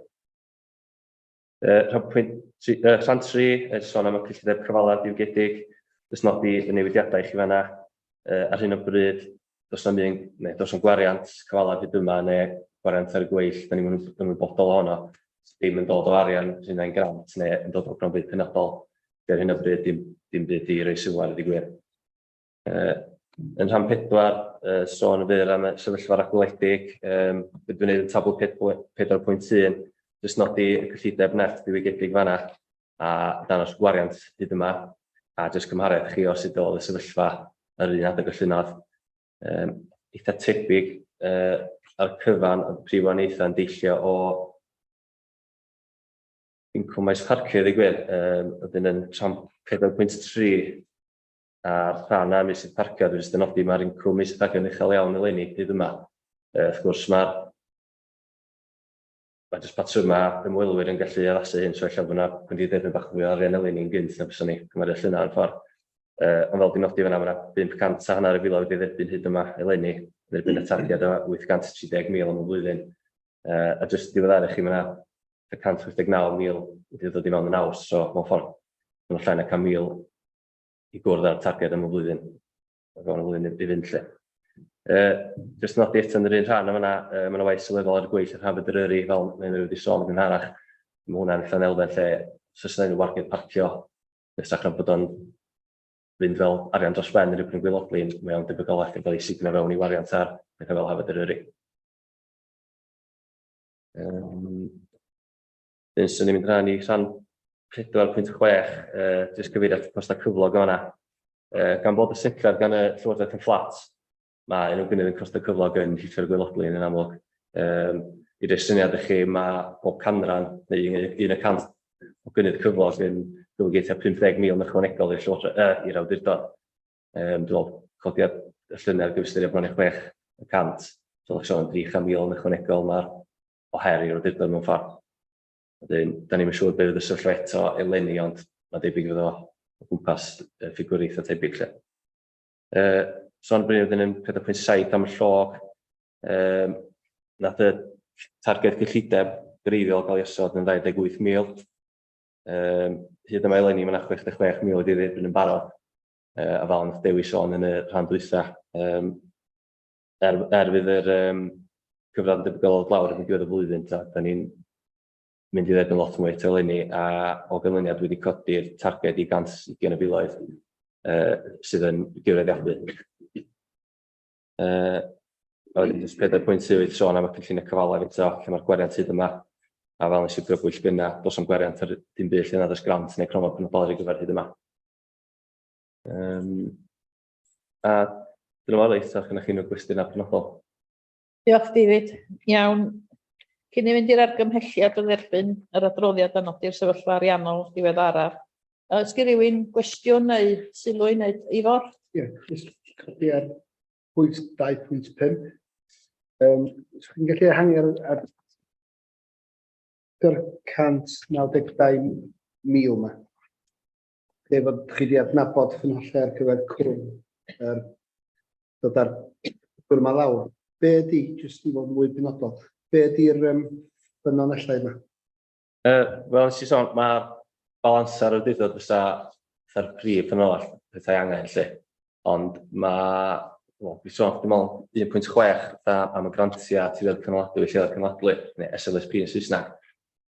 Rhan pwynt tri, rhan 3, sôn am y cyllideb cyfalaf diwygiedig, jyst nodi y newidiadau i chi fanna. Ar hyn o bryd, does na'm un, neu does na'm gwariant cyfalaf hyd yma, neu gwariant ar y gweill, da ni'n ymwybodol ohono, ddim yn dod o arian rhywun grant neu yn dod o gronfeydd penodol. Ar hyn o bryd, dim, dim byd i roi sylw ar y digwydd. Yn rhan 4, sôn yn fyr am y sefyllfa ragweledig, um, be dwi'n gwneud yn tabl 4.1, jyst nodi y cyllideb net ddiwygiedig fanna, a dangos gwariant hyd yma, a jyst cymharaeth chi o sut oedd y sefyllfa ar un adeg y llynedd. Um, eitha tebyg uh, ar cyfan, y prif wahaniaethau yn deillio o incwm maes parcio, i gwir, um, ydyn yn rhan 4.3 a'r rhan A meysydd parcio, dwi jyst yn nodi mae'r incwm meysydd parcio yn uchel iawn eleni hyd yma. Wrth gwrs mae'r mae jyst patrymau ymwelwyr yn gallu addasu hyn, so ella bod yna wedi derbyn bach fwy o arian eleni yn gynt na byswn ni cymharu â llynedd yn ffordd. Uh, ond fel dwi'n nodi fyna, mae yna 500 a hanner y filoedd wedi dderbyn hyd yma eleni, yn erbyn y targed o 830,000 am y flwyddyn. Uh, a jyst diweddaru chi, mae yna 189,000 wedi dod i mewn yn awst, so mewn ffordd, mae'n llai na 100,000 i gwrdd â'r targed am y flwyddyn, o fewn y flwyddyn i fynd 'lly. Jyst nodi eto yn yr un rhan yma, mae yna waith sylweddol ar y gweill ar Hafod Eryri, fel mae wedi sôn yn gynharach. Mae hwnna'n allan elfen lle os oes yna unrhyw warged parcio, yn hytrach na bod o'n fynd fel arian dros ben yn rhywbeth yn gwaelodlin, mae o'n debygol allan gael ei sugno fewn i wariant ar pethau fel Hafod Eryri. Um, Wedyn, swn i'n mynd rhan i rhan 4.6, uh, jyst cyfeirio at y costau cyflog o'na. Uh, gan bod y setliad gan y Llywodraeth yn fflat, mae unrhyw gynnydd yn costau cyflog yn hitio'r gwaelodlin yn amlwg. Um, I roi syniad i chi, mae pob canran neu un y cant o gynnydd cyflog yn golygu tua 50,000 yn ychwanegol i'r Llywodraeth, uh, i'r awdurdod. Um, dwi'n meddwl codiad y llynedd gyfystyried bron i 6%, so ddech sôn am 300,000 yn ychwanegol mae'r o her i'r awdurdod mewn ffordd. Wedyn, da ni'm yn siŵr be fydd y sefyllfa eto eleni, ond mae'n debyg fydd o o gwmpas y ffigwr eitha tebyg lle. Uh, sôn bryd wedyn yn 4.7 am y llog, um, nath y targed gyllideb greiddiol gael ei osod yn 28,000. Um, hyd yma eleni mae yna 66,000 wedi dderbyn yn barod, uh, a fel nath Dewi sôn yn y rhan dwytha, um, er, er fydd yr um, cyfradd yn debygol o lawr yn diwedd y flwyddyn, ta, da ni'n mynd i dderbyn lot mwy eto eleni, a o ganlyniad wedi codi'r targed i 120 o filoedd uh, sydd yn gyfreddiadwy. A wedyn jyst 4.8 sôn am y cynlluniau cyfalaf eto, lle mae'r gwariant hyd yma, a fel nes i grybwyll gynna, does 'am gwariant ar dim byd lle nad oes grant neu cronfa penodol ar ei gyfer hyd yma. A dyna fo reit, os gennych chi unrhyw gwestiynau penodol. Diolch David. Iawn. Cyn i fynd i'r argymhelliad o dderbyn yr adroddiad a nodi'r sefyllfa ariannol diweddaraf, oes gen rhywun gwestiwn neu sylw i wneud? Ifor? Ie, jyst codi ar pwynt 2.5. So chi'n gallu ehangu ar 492,000 yma? Lle fod chi wedi adnabod ffynhollau ar gyfer cwrw, dod ar cwrw yma lawr. Be ydi, jyst i fod mwy benodol, be ydi'r ffynonellau yma? Fel nes i sôn, mae'r balansar awdurdod fysa fatha'r prif ffynonell petai angen 'lly. Ond mae, wel, dwi'n sôn, dwi'n meddwl 1.6 fatha am y grantiau tiroedd cynaladwy, lleoedd cynaladwy, neu SLSP yn Saesneg.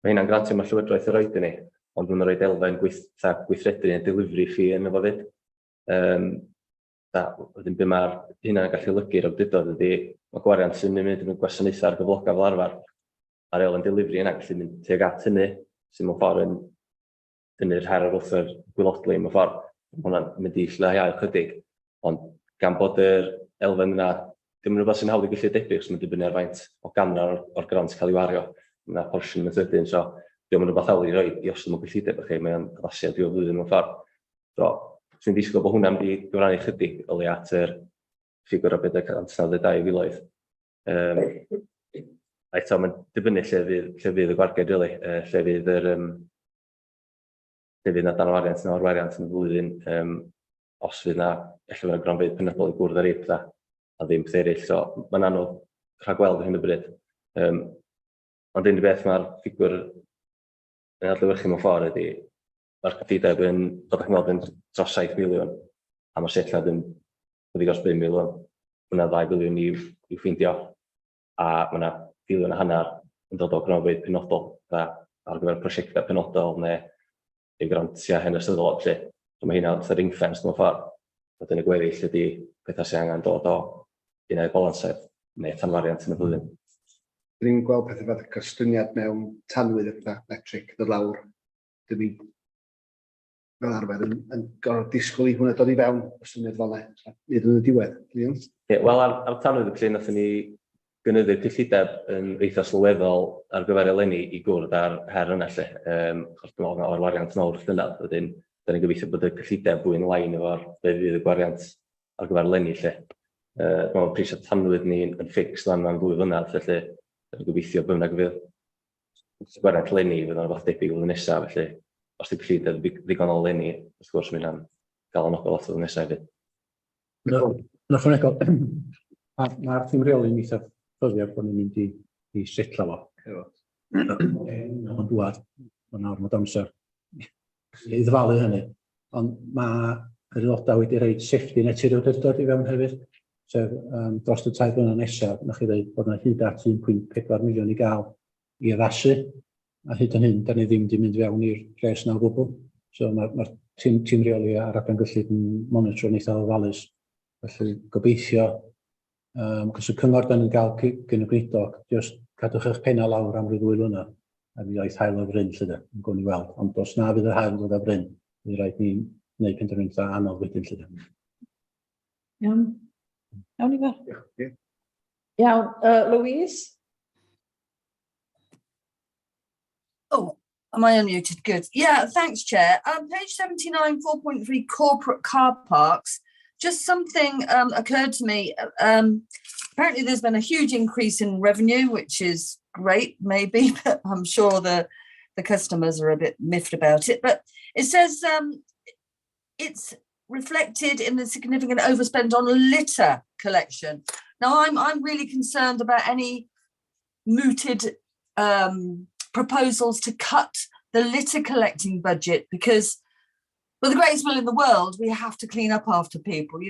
Mae hynna'n grantiau mae'r Llywodraeth yn rhoid i ni, ond maen nhw'n rhoi elfen gweithredu neu delivery fee yno fo 'fyd. Wedyn be mae'r hynna'n gallu olygu i'r awdurdod ydy, mae gwariant sy'n mynd yn y gwasanaethau ar gyflogau fel arfer, a'r elfen delivery yna gallu mynd tuag at hynny, sy'n mewn ffordd yn tynnu'r her ar wrth yr gwylodlu mewn ffordd. Mae hwnna'n mynd i lleihau ychydig, ond gan bod yr elfen yna, dim yn rhywbeth sy'n hawdd i gallu debyg, achos mae'n dibynnu ar faint o ganran o'r grant cael ei wario. Mae yna portion yn wedyn, so diolch yn rhywbeth hawdd i roi i ostwng o gyllideb i chi, mae'n addasiad diwedd flwyddyn mewn ffordd. So, dwi'n disgwyl bod hwnna'n mynd i gyfrannu chydig o leia at yr ffigwr o 492 filoedd. A eto, mae'n dibynnu lle fydd y gwarged, really, lle fydd yr lle fydd 'na danwariant neu orwariant yn y flwyddyn, os fydd 'na, ella fydd 'na gronfeydd penodol i gwrdd ar ei pethau, a ddim peth eraill. So, mae'n anodd rhagweld ar hyn o bryd. Ond unig beth mae'r ffigwr yn adlewyrchu mewn ffordd ydy, mae'r cyllideb yn, fel dach chi'n gweld, yn dros 7 miliwn, a mae'r setliad yn chydig dros 5 miliwn. Mae yna 2 biliwn i'w ffeindio, a mae yna filiwn a hanner yn dod o gronfeydd penodol, fatha ar gyfer prosiectau penodol neu i grantiau hanesyddol a ballu. So mae hynna fatha ring fence mewn ffordd. Wedyn y gweddill ydy pethau sy'n angen dod o un ai balansau neu tanwariant yn y flwyddyn. Dyn ni'n gweld pethau fel gostyngiad mewn tanwydd a pethau electric dod lawr. Dyn ni fel arfer yn gorfod disgwyl i hwnna dod i fewn y syniad fel yna, nid yn y diwedd. Iawn? Ie, wel ar tanwydd y felly, nathon ni gynyddu'r cyllideb yn eitha sylweddol ar gyfer eleni i gwrdd â'r her yna lle. Achos dwi'n meddwl na orwariant mawr llynedd, wedyn da ni'n gobeithio bod y cyllideb fwy yn line efo'r be fydd y gwariant ar gyfer eleni lle. Dwi'n meddwl pris y tanwydd ni yn fixed lan am 2 flynedd, felly da ni'n gobeithio be bynnag fydd gwariant eleni fydd o'n rhywbeth debyg flwyddyn nesaf, felly os di cyllideb ddigon o eleni, wrth gwrs mae hynna'n galonogol lot flwyddyn nesaf hefyd. Yn ychwanegol, mae'r tîm rheoli'n eitha ffyddiog bod ni'n mynd i setlo fo. Mae'n dŵad, mae'n ormod amser i ddyfalu hynny. Ond mae yr aelodau wedi rhoi safety net i'r awdurdod i fewn hefyd, sef dros y 3 blynedd nesaf, na chi ddweud bod yna hyd at 1.4 miliwn i gael i addasu, a hyd yn hyn, da ni ddim wedi mynd fewn i'r pres na o gwbl. So mae'r tîm rheoli a'r adran gyllid yn monitro'n eitha ofalus. Felly gobeithio, cos y cyngor da ni'n gael gyn y gweinidog, jyst cadwch eich penna lawr am ryw 2 flynedd, a mi oedd haul o fryn lle de, yn gwn i weld. Ond os na fydd yr haul yn dod o fryn, mi rhaid ni wneud penderfyniadau anodd wedyn lle de. Iawn. Iawn, Ifor. Diolch. Iawn, Louise? Oh, am I unmuted? Good. Yeah, thanks, Chair. Page 79, 4.3, corporate car parks. Just something occurred to me. Apparently there's been a huge increase in revenue, which is great, maybe, but I'm sure the customers are a bit miffed about it. But it says it's reflected in the significant overspend on litter collection. Now, I'm really concerned about any mooted proposals to cut the litter collecting budget, because with the greatest will in the world, we have to clean up after people.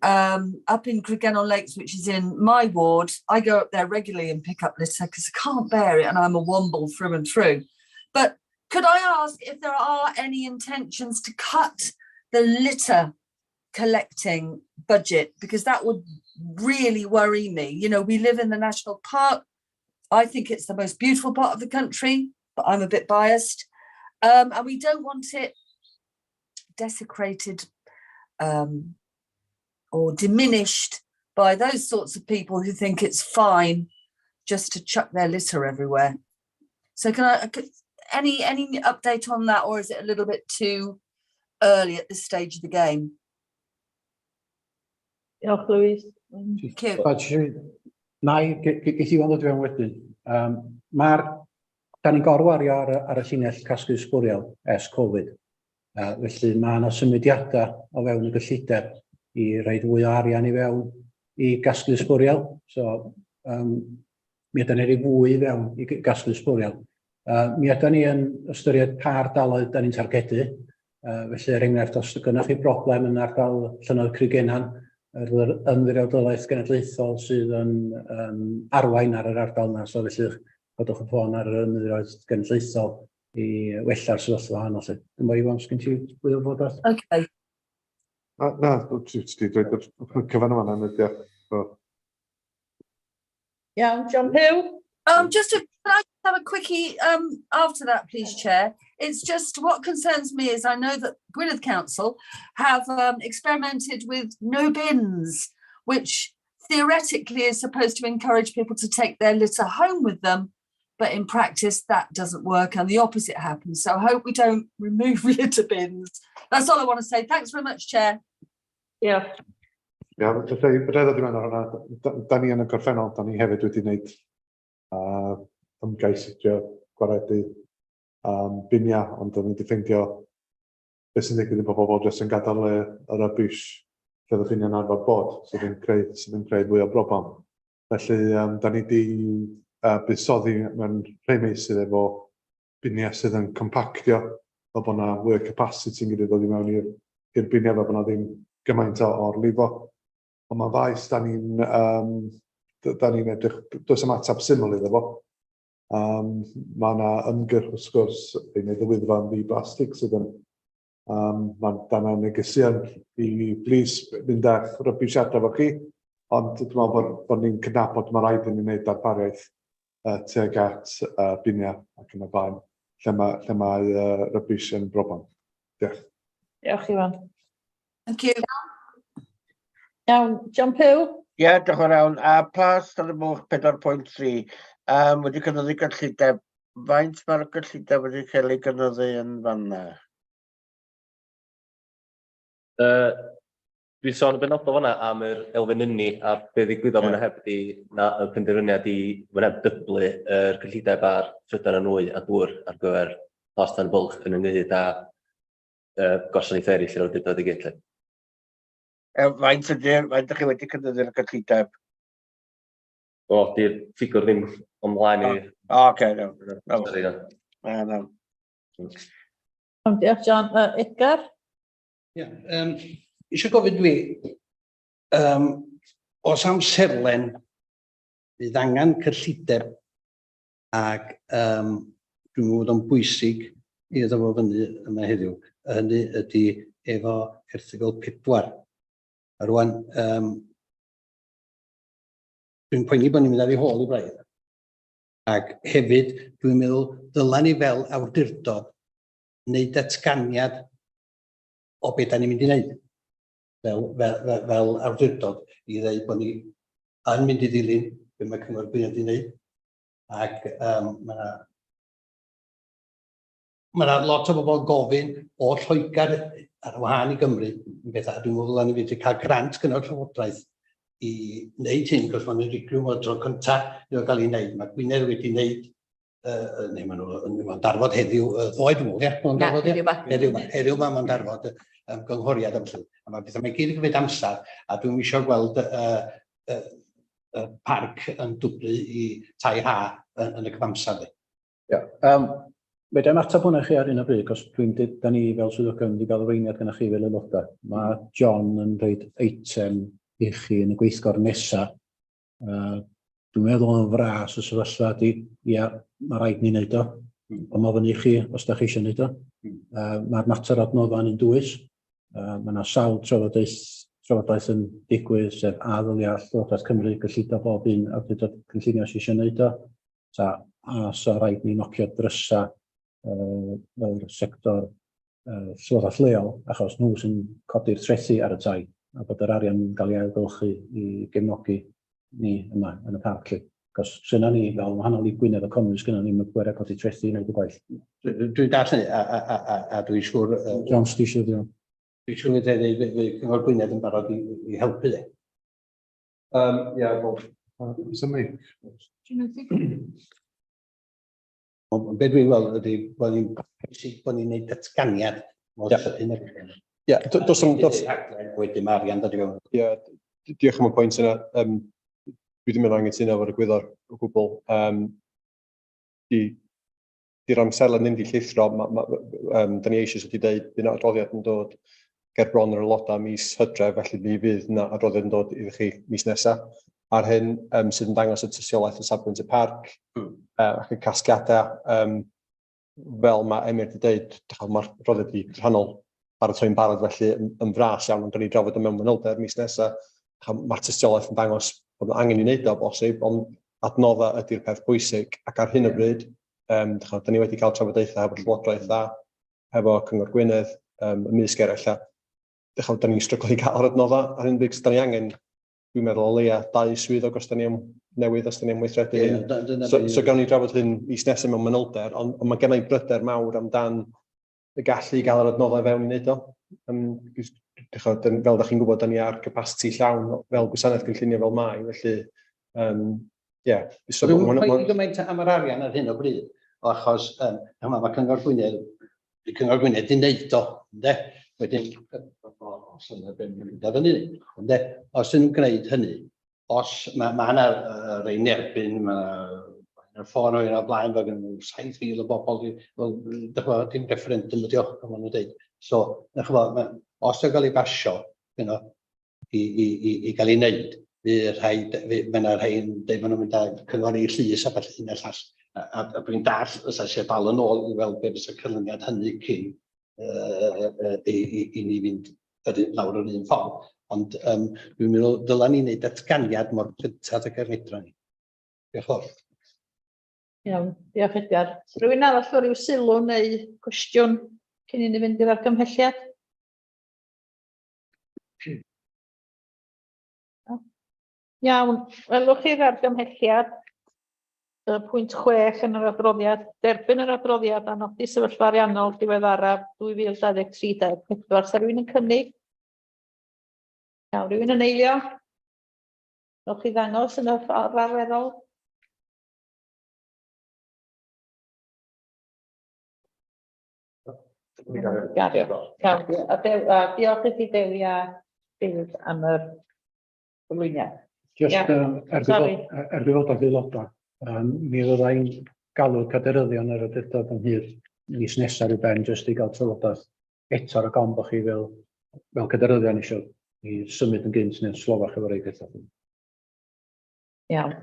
Up in Cregennan Lakes, which is in my ward, I go up there regularly and pick up litter because I can't bear it and I'm a womble through and through. But could I ask if there are any intentions to cut the litter collecting budget, because that would really worry me. You know, we live in the national park. I think it's the most beautiful part of the country, but I'm a bit biased. And we don't want it desecrated or diminished by those sorts of people who think it's fine just to chuck their litter everywhere. So can I, any update on that, or is it a little bit too early at this stage of the game? Diolch, Louise. Thank you. Na i, geith Iwan ddod i fewn wedyn. Mae'r, da ni'n gorwario ar y llinell casglu sbwriel ers Covid. Felly mae yna symudiadau o fewn y gyllideb i roid fwy o arian i fewn i gasglu sbwriel. So, mi ydan ni rhoi fwy i fewn i gasglu sbwriel. Mi ydan ni yn ystyried pa ardaloedd da ni'n targedu. Felly, er enghraifft, os gynnwch chi broblem yn ardal Llynnoedd Cregennan, yr Ymddiriedolaeth Genedlaethol sydd yn arwain ar yr ardal yna, so felly codwch y ffôn ar yr Ymddiriedolaeth Genedlaethol i wella'r sefyllfa honno. Dwi'n meddwl, Iwan, sgyn ti fwy o wybodaeth? Okay. Na, ti wedi dweud y cyfan yma, na, diolch. Iawn, John Pugh? Can I have a quickie after that, please, Chair? It's just what concerns me is I know that Gwynedd Council have experimented with no bins, which theoretically is supposed to encourage people to take their litter home with them, but in practice that doesn't work and the opposite happens. So I hope we don't remove litter bins. That's all I want to say. Thanks very much, Chair. Yeah. Ia, felly, fedra i ddod i mewn ar hwnna. Da ni yn y gorffennol, da ni hefyd wedi gwneud ymgais i drio gwaredu biniau, ond da ni wedi ffeindio beth sy'n digwydd i bobl fod jyst yn gadael y rubbish lle oedd y biniau'n arfer bod, sydd yn creu fwy o broblem. Felly, da ni wedi buddsoddi mewn rhai meysydd efo biniau sydd yn compactio, fel bod yna fwy o capacity yn gyda dod i mewn i'r biniau, fel bod yna ddim gymaint o orlifo. Ond mae'n faes da ni'n edrych, does 'am ateb syml iddo fo. Mae yna ymgyrch wrth sgwrs i wneud y Wyddfa'n ddi-blastig sydd yn, mae'n dan negeseuon i blis fynd â'ch rubbish adra efo chi, ond dwi'n meddwl bod ni'n cydnabod mae rhaid i ni wneud darpariaeth tuag at biniau ac yn y blaen, lle mae rubbish yn broblem. Diolch. Diolch, Iwan. Thank you. Iawn, John Pugh? Ie, yeah, diolch yn fawr iawn. A Plas Tan y Bwlch 4.3, wedi cynyddu gyllideb. Faint mae'r gyllideb wedi cael ei gynyddu yn fanna? Dwi'n sôn yn benodol fanna am yr elfen ynni a be ddigwyddodd yeah. heb di na, y penderfyniad i mwyn heb dyblu yr cyllideb ar trydan a nwy a dŵr ar gyfer Plas Tan y Bwlch yn ynghyd â gwasanaethau eraill yr awdurdod i gyd, lly. Faint ydych chi wedi cynyddu'r gyllideb? O, di'r ffigwr ddim ymlaen i. O, oce, iawn. Sori, na. Na, na. Iawn, diolch, John. Edgar? Ie, eisiau gofyn dwi, oes amserlen fydd angen cyllideb ac dwi'n meddwl bod o'n bwysig i ddod fo fyny yma heddiw. A hynny ydy efo erthygl 4. A rwan, dwi'n poeni bod ni'n mynd ar ei hôl i braidd. Ac hefyd, dwi'n meddwl dyla ni fel awdurdod wneud datganiad o beth da ni'n mynd i wneud fel awdurdod i ddweud bod ni yn mynd i ddilyn be mae Cyngor Gwynedd i wneud. Ac mae yna ma lot o bobl gofyn o Lloegr ar wahân i Gymru yn bethau. Dwi'n meddwl dyla ni fedru cael grant gyda'r Llywodraeth i wneud hyn, cos mae'n unigryw o'r tro cyntaf iddo gael ei wneud. Mae Gwynedd wedi wneud, neu maen nhw, mae'n darfod heddiw, ddoe dwi'n meddwl, ie? Maen nhw'n Na, darfod, ie? heddiw 'ma. Heddiw 'ma, heddiw 'ma mae'n darfod ymgynghoriad am lly. A mae bethau mae gyd yn cymryd amser, a dwi'n eisiau gweld y parc yn dwblu i tai ha yn y cyfamser. Ia. Fedra i'm ateb hwnna i chi ar hyn o bryd, cos da ni fel swyddogion wedi gael arweiniad gennych chi fel aelodau. Mae John yn rhoi eitem i chi yn y gweithgor nesaf. Dwi'n meddwl yn fras y sefyllfa ydy, ia, mae rhaid ni wneud o. Ond mae fyny i chi os da chi eisiau wneud o. Mae'r mater adnoddau yn un dwys. Mae yna sawl trafodaeth, trafodaeth yn digwydd, sef a ddylia Llywodraeth Cymru gyllido bob un awdurdod cynllunio sydd eisiau gwneud o, ta a sa rhaid ni nocio drysa yr sector llywodraeth leol, achos nhw sy'n codi'r trethi ar y tai, a bod yr arian yn cael ei ailgylchu i gefnogi ni yma yn y parc 'lly. Cos sgynna ni, fel wahanol i Gwynedd a Conwy, sgynna ni'm y pwerau codi trethi i wneud y gwaith. Dwi'n dallt hynny, a, a, a, a, a dwi'n siŵr... John, ti eisiau ddiolch? Dwi'n siŵr fydd fydd fydd Cyngor Gwynedd yn barod i, i helpu de. Ie, wel, symud. Ond be dwi'n weld ydy bod ni'n bwysig bod ni'n gwneud datganiad mor sydyn ag hyn. Ie, does 'am- does- Rhaglen, wedyn mae arian dod i fewn. Ie, diolch am y pwynt yna. Dwi ddim yn anghytuno efo'r egwyddor o gwbl. Di'r amserlen ddim 'di llithro. Da ni eisoes wedi dweud bydd 'na adroddiad yn dod ger bron yr aelodau mis Hydref, felly mi fydd 'na adroddiad yn dod iddo chi mis nesa. Ar hyn, sydd yn dangos y tystiolaeth o safbwynt y parc ac y casgliadau, fel mae Emyr wedi dweud, mae'r adroddiad wedi rhannol baratoi'n barod, felly yn fras iawn, ond gawn ni drafod o mewn manylder mis nesa. Mae'r tystiolaeth yn dangos bod yna angen i wneud o bosib, ond adnoddau ydy'r peth pwysig, ac ar hyn o bryd, da ni wedi cael trafodaethau efo Llywodraeth a hefo Cyngor Gwynedd, ymysg eraill, a da ni'n stryglo i gael yr adnoddau ar hyn o bryd, 'cos da ni angen, dwi'n meddwl, o leia 2 swyddog os da ni am newydd, os da ni am weithredu hyn. So gawn ni drafod hyn mis nesaf mewn manylder, ond mae gen i bryder mawr amdan y gallu i gael yr adnoddau fewn i wneud o. Fel da chi'n gwybod, da ni ar capacity llawn fel gwasanaeth gynllunio fel mae, felly, ie. So, Dwi'm yn poeni gymaint am yr arian ar hyn o bryd, o achos mae Cyngor Gwynedd, di Cyngor Gwynedd di wneud o, ynde? Wedyn, os yna ben mynd â fyny, ynde? Os ydyn nhw'n gwneud hynny, os mae ma yna rei nerbyn, mae yna ffôn o'r o blaen, fel gen nhw 7,000 o bobl, wel, dych chi'n dim referendum ydi o, fel maen nhw'n dweud. So, dych chi'n os yw'n cael ei basio, you know, i gael ei wneud, fydd rhaid, mae yna rhai yn dweud maen nhw'n mynd â cyngor i'r llys a ballu hyn a llall. A dwi'n dall fysa eisiau dal yn ôl i weld be fysa canlyniad hynny cyn i ni fynd lawr yr un ffordd. Ond dwi'n meddwl dyla ni wneud datganiad mor gyntaf ag y fedra ni. Diolch yn fawr. Iawn, diolch Edgar. Rhywun arall efo ryw sylw neu cwestiwn cyn i ni fynd i'r argymhelliad? Iawn, welwch chi'r argymhelliad, y pwynt 6 yn yr adroddiad, derbyn yr adroddiad a nodi sefyllfa ariannol diweddaraf 2023-2024. Sa rhywun yn cynnig? Iawn, rhywun yn eilio? Newch chi ddangos yn y ffordd arferol? Gario. Iawn, a a diolch i ti Dewi a David am yr gyflwyniad. Just er er gwybodaeth aelodau, mi fyddai'n galw cadeiryddion yr awdurdod ynghyd mis nesaf rhyw ben, jyst i gael trafodaeth eto ar y gom bod chi fel cadeiryddion eisiau i symud yn gynt neu'n slofach efo rei pethau. Iawn.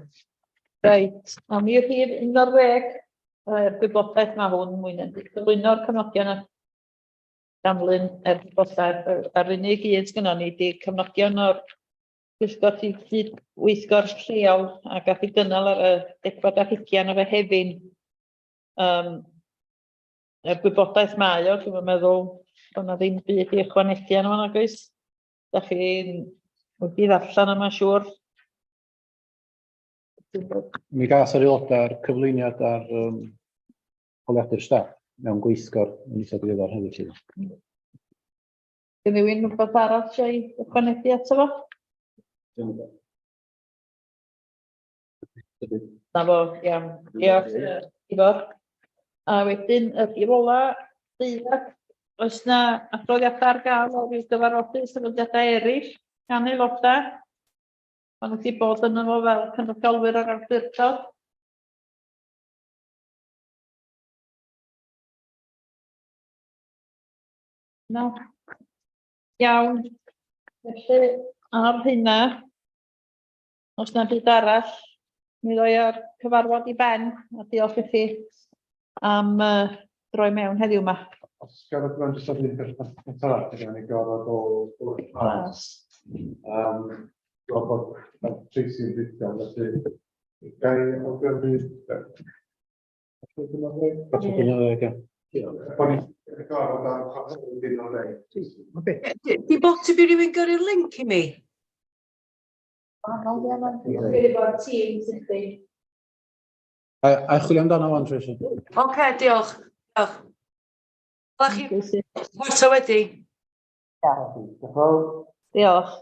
Reit, awn ni'r rhif 11, yr gwybodaeth mae hwn mwy na gyflwyno'r cyfnodion a ganlyn er gwybodaeth. Yr unig un sgynnon ni 'di cyfnodion o'r pwyllgor cyd-weithgor lleol a gath ei gynnal ar y degfed ar hugian o Fehefin. Er gwybodaeth mae o, dwi'm yn meddwl bod 'na ddim byd i ychwanegu arno fo nag oes? Da chi'n wedi ddarllen yma siŵr. Mi gath yr aelodau'r cyflwyniad ar holiadur staff mewn gweithgor yn eitha diweddar hefyd. Lly. Gen rhywun rhywbeth arall eisiau ei ychwanegu ato fo? Na fo, iawn. Diolch, Ifor. A wedyn, y rhif ola, 12, oes na adroddiadau ar gael o ryw gyfarfodydd sefydliadau eraill gan aelodau? Maen nhw wedi bod yno fo fel cynrychiolwyr o'r awdurdod. Na. Iawn. Felly, ar hynna, os na byd arall, mi ddoi ar cyfarfod i ben, a diolch i chi am droi mewn heddiw yma. Os gael y gwrando jyst ar un peth arall, gyda ni gorfod o o'r pas. Dwi'n bod mae Tracy yn gweithio, felly ga i awgrymu... Ie. Bod ni'n gorfod am chwarter wedi 11. Di bosib i rywun gyrru'r link i mi? Dwi'n bod Teams i chdi. A i chwilio amdano fo'n Tracy? Oce, diolch. Diolch. Wela chi chwarter wedi. Diolch yn fawr. Diolch.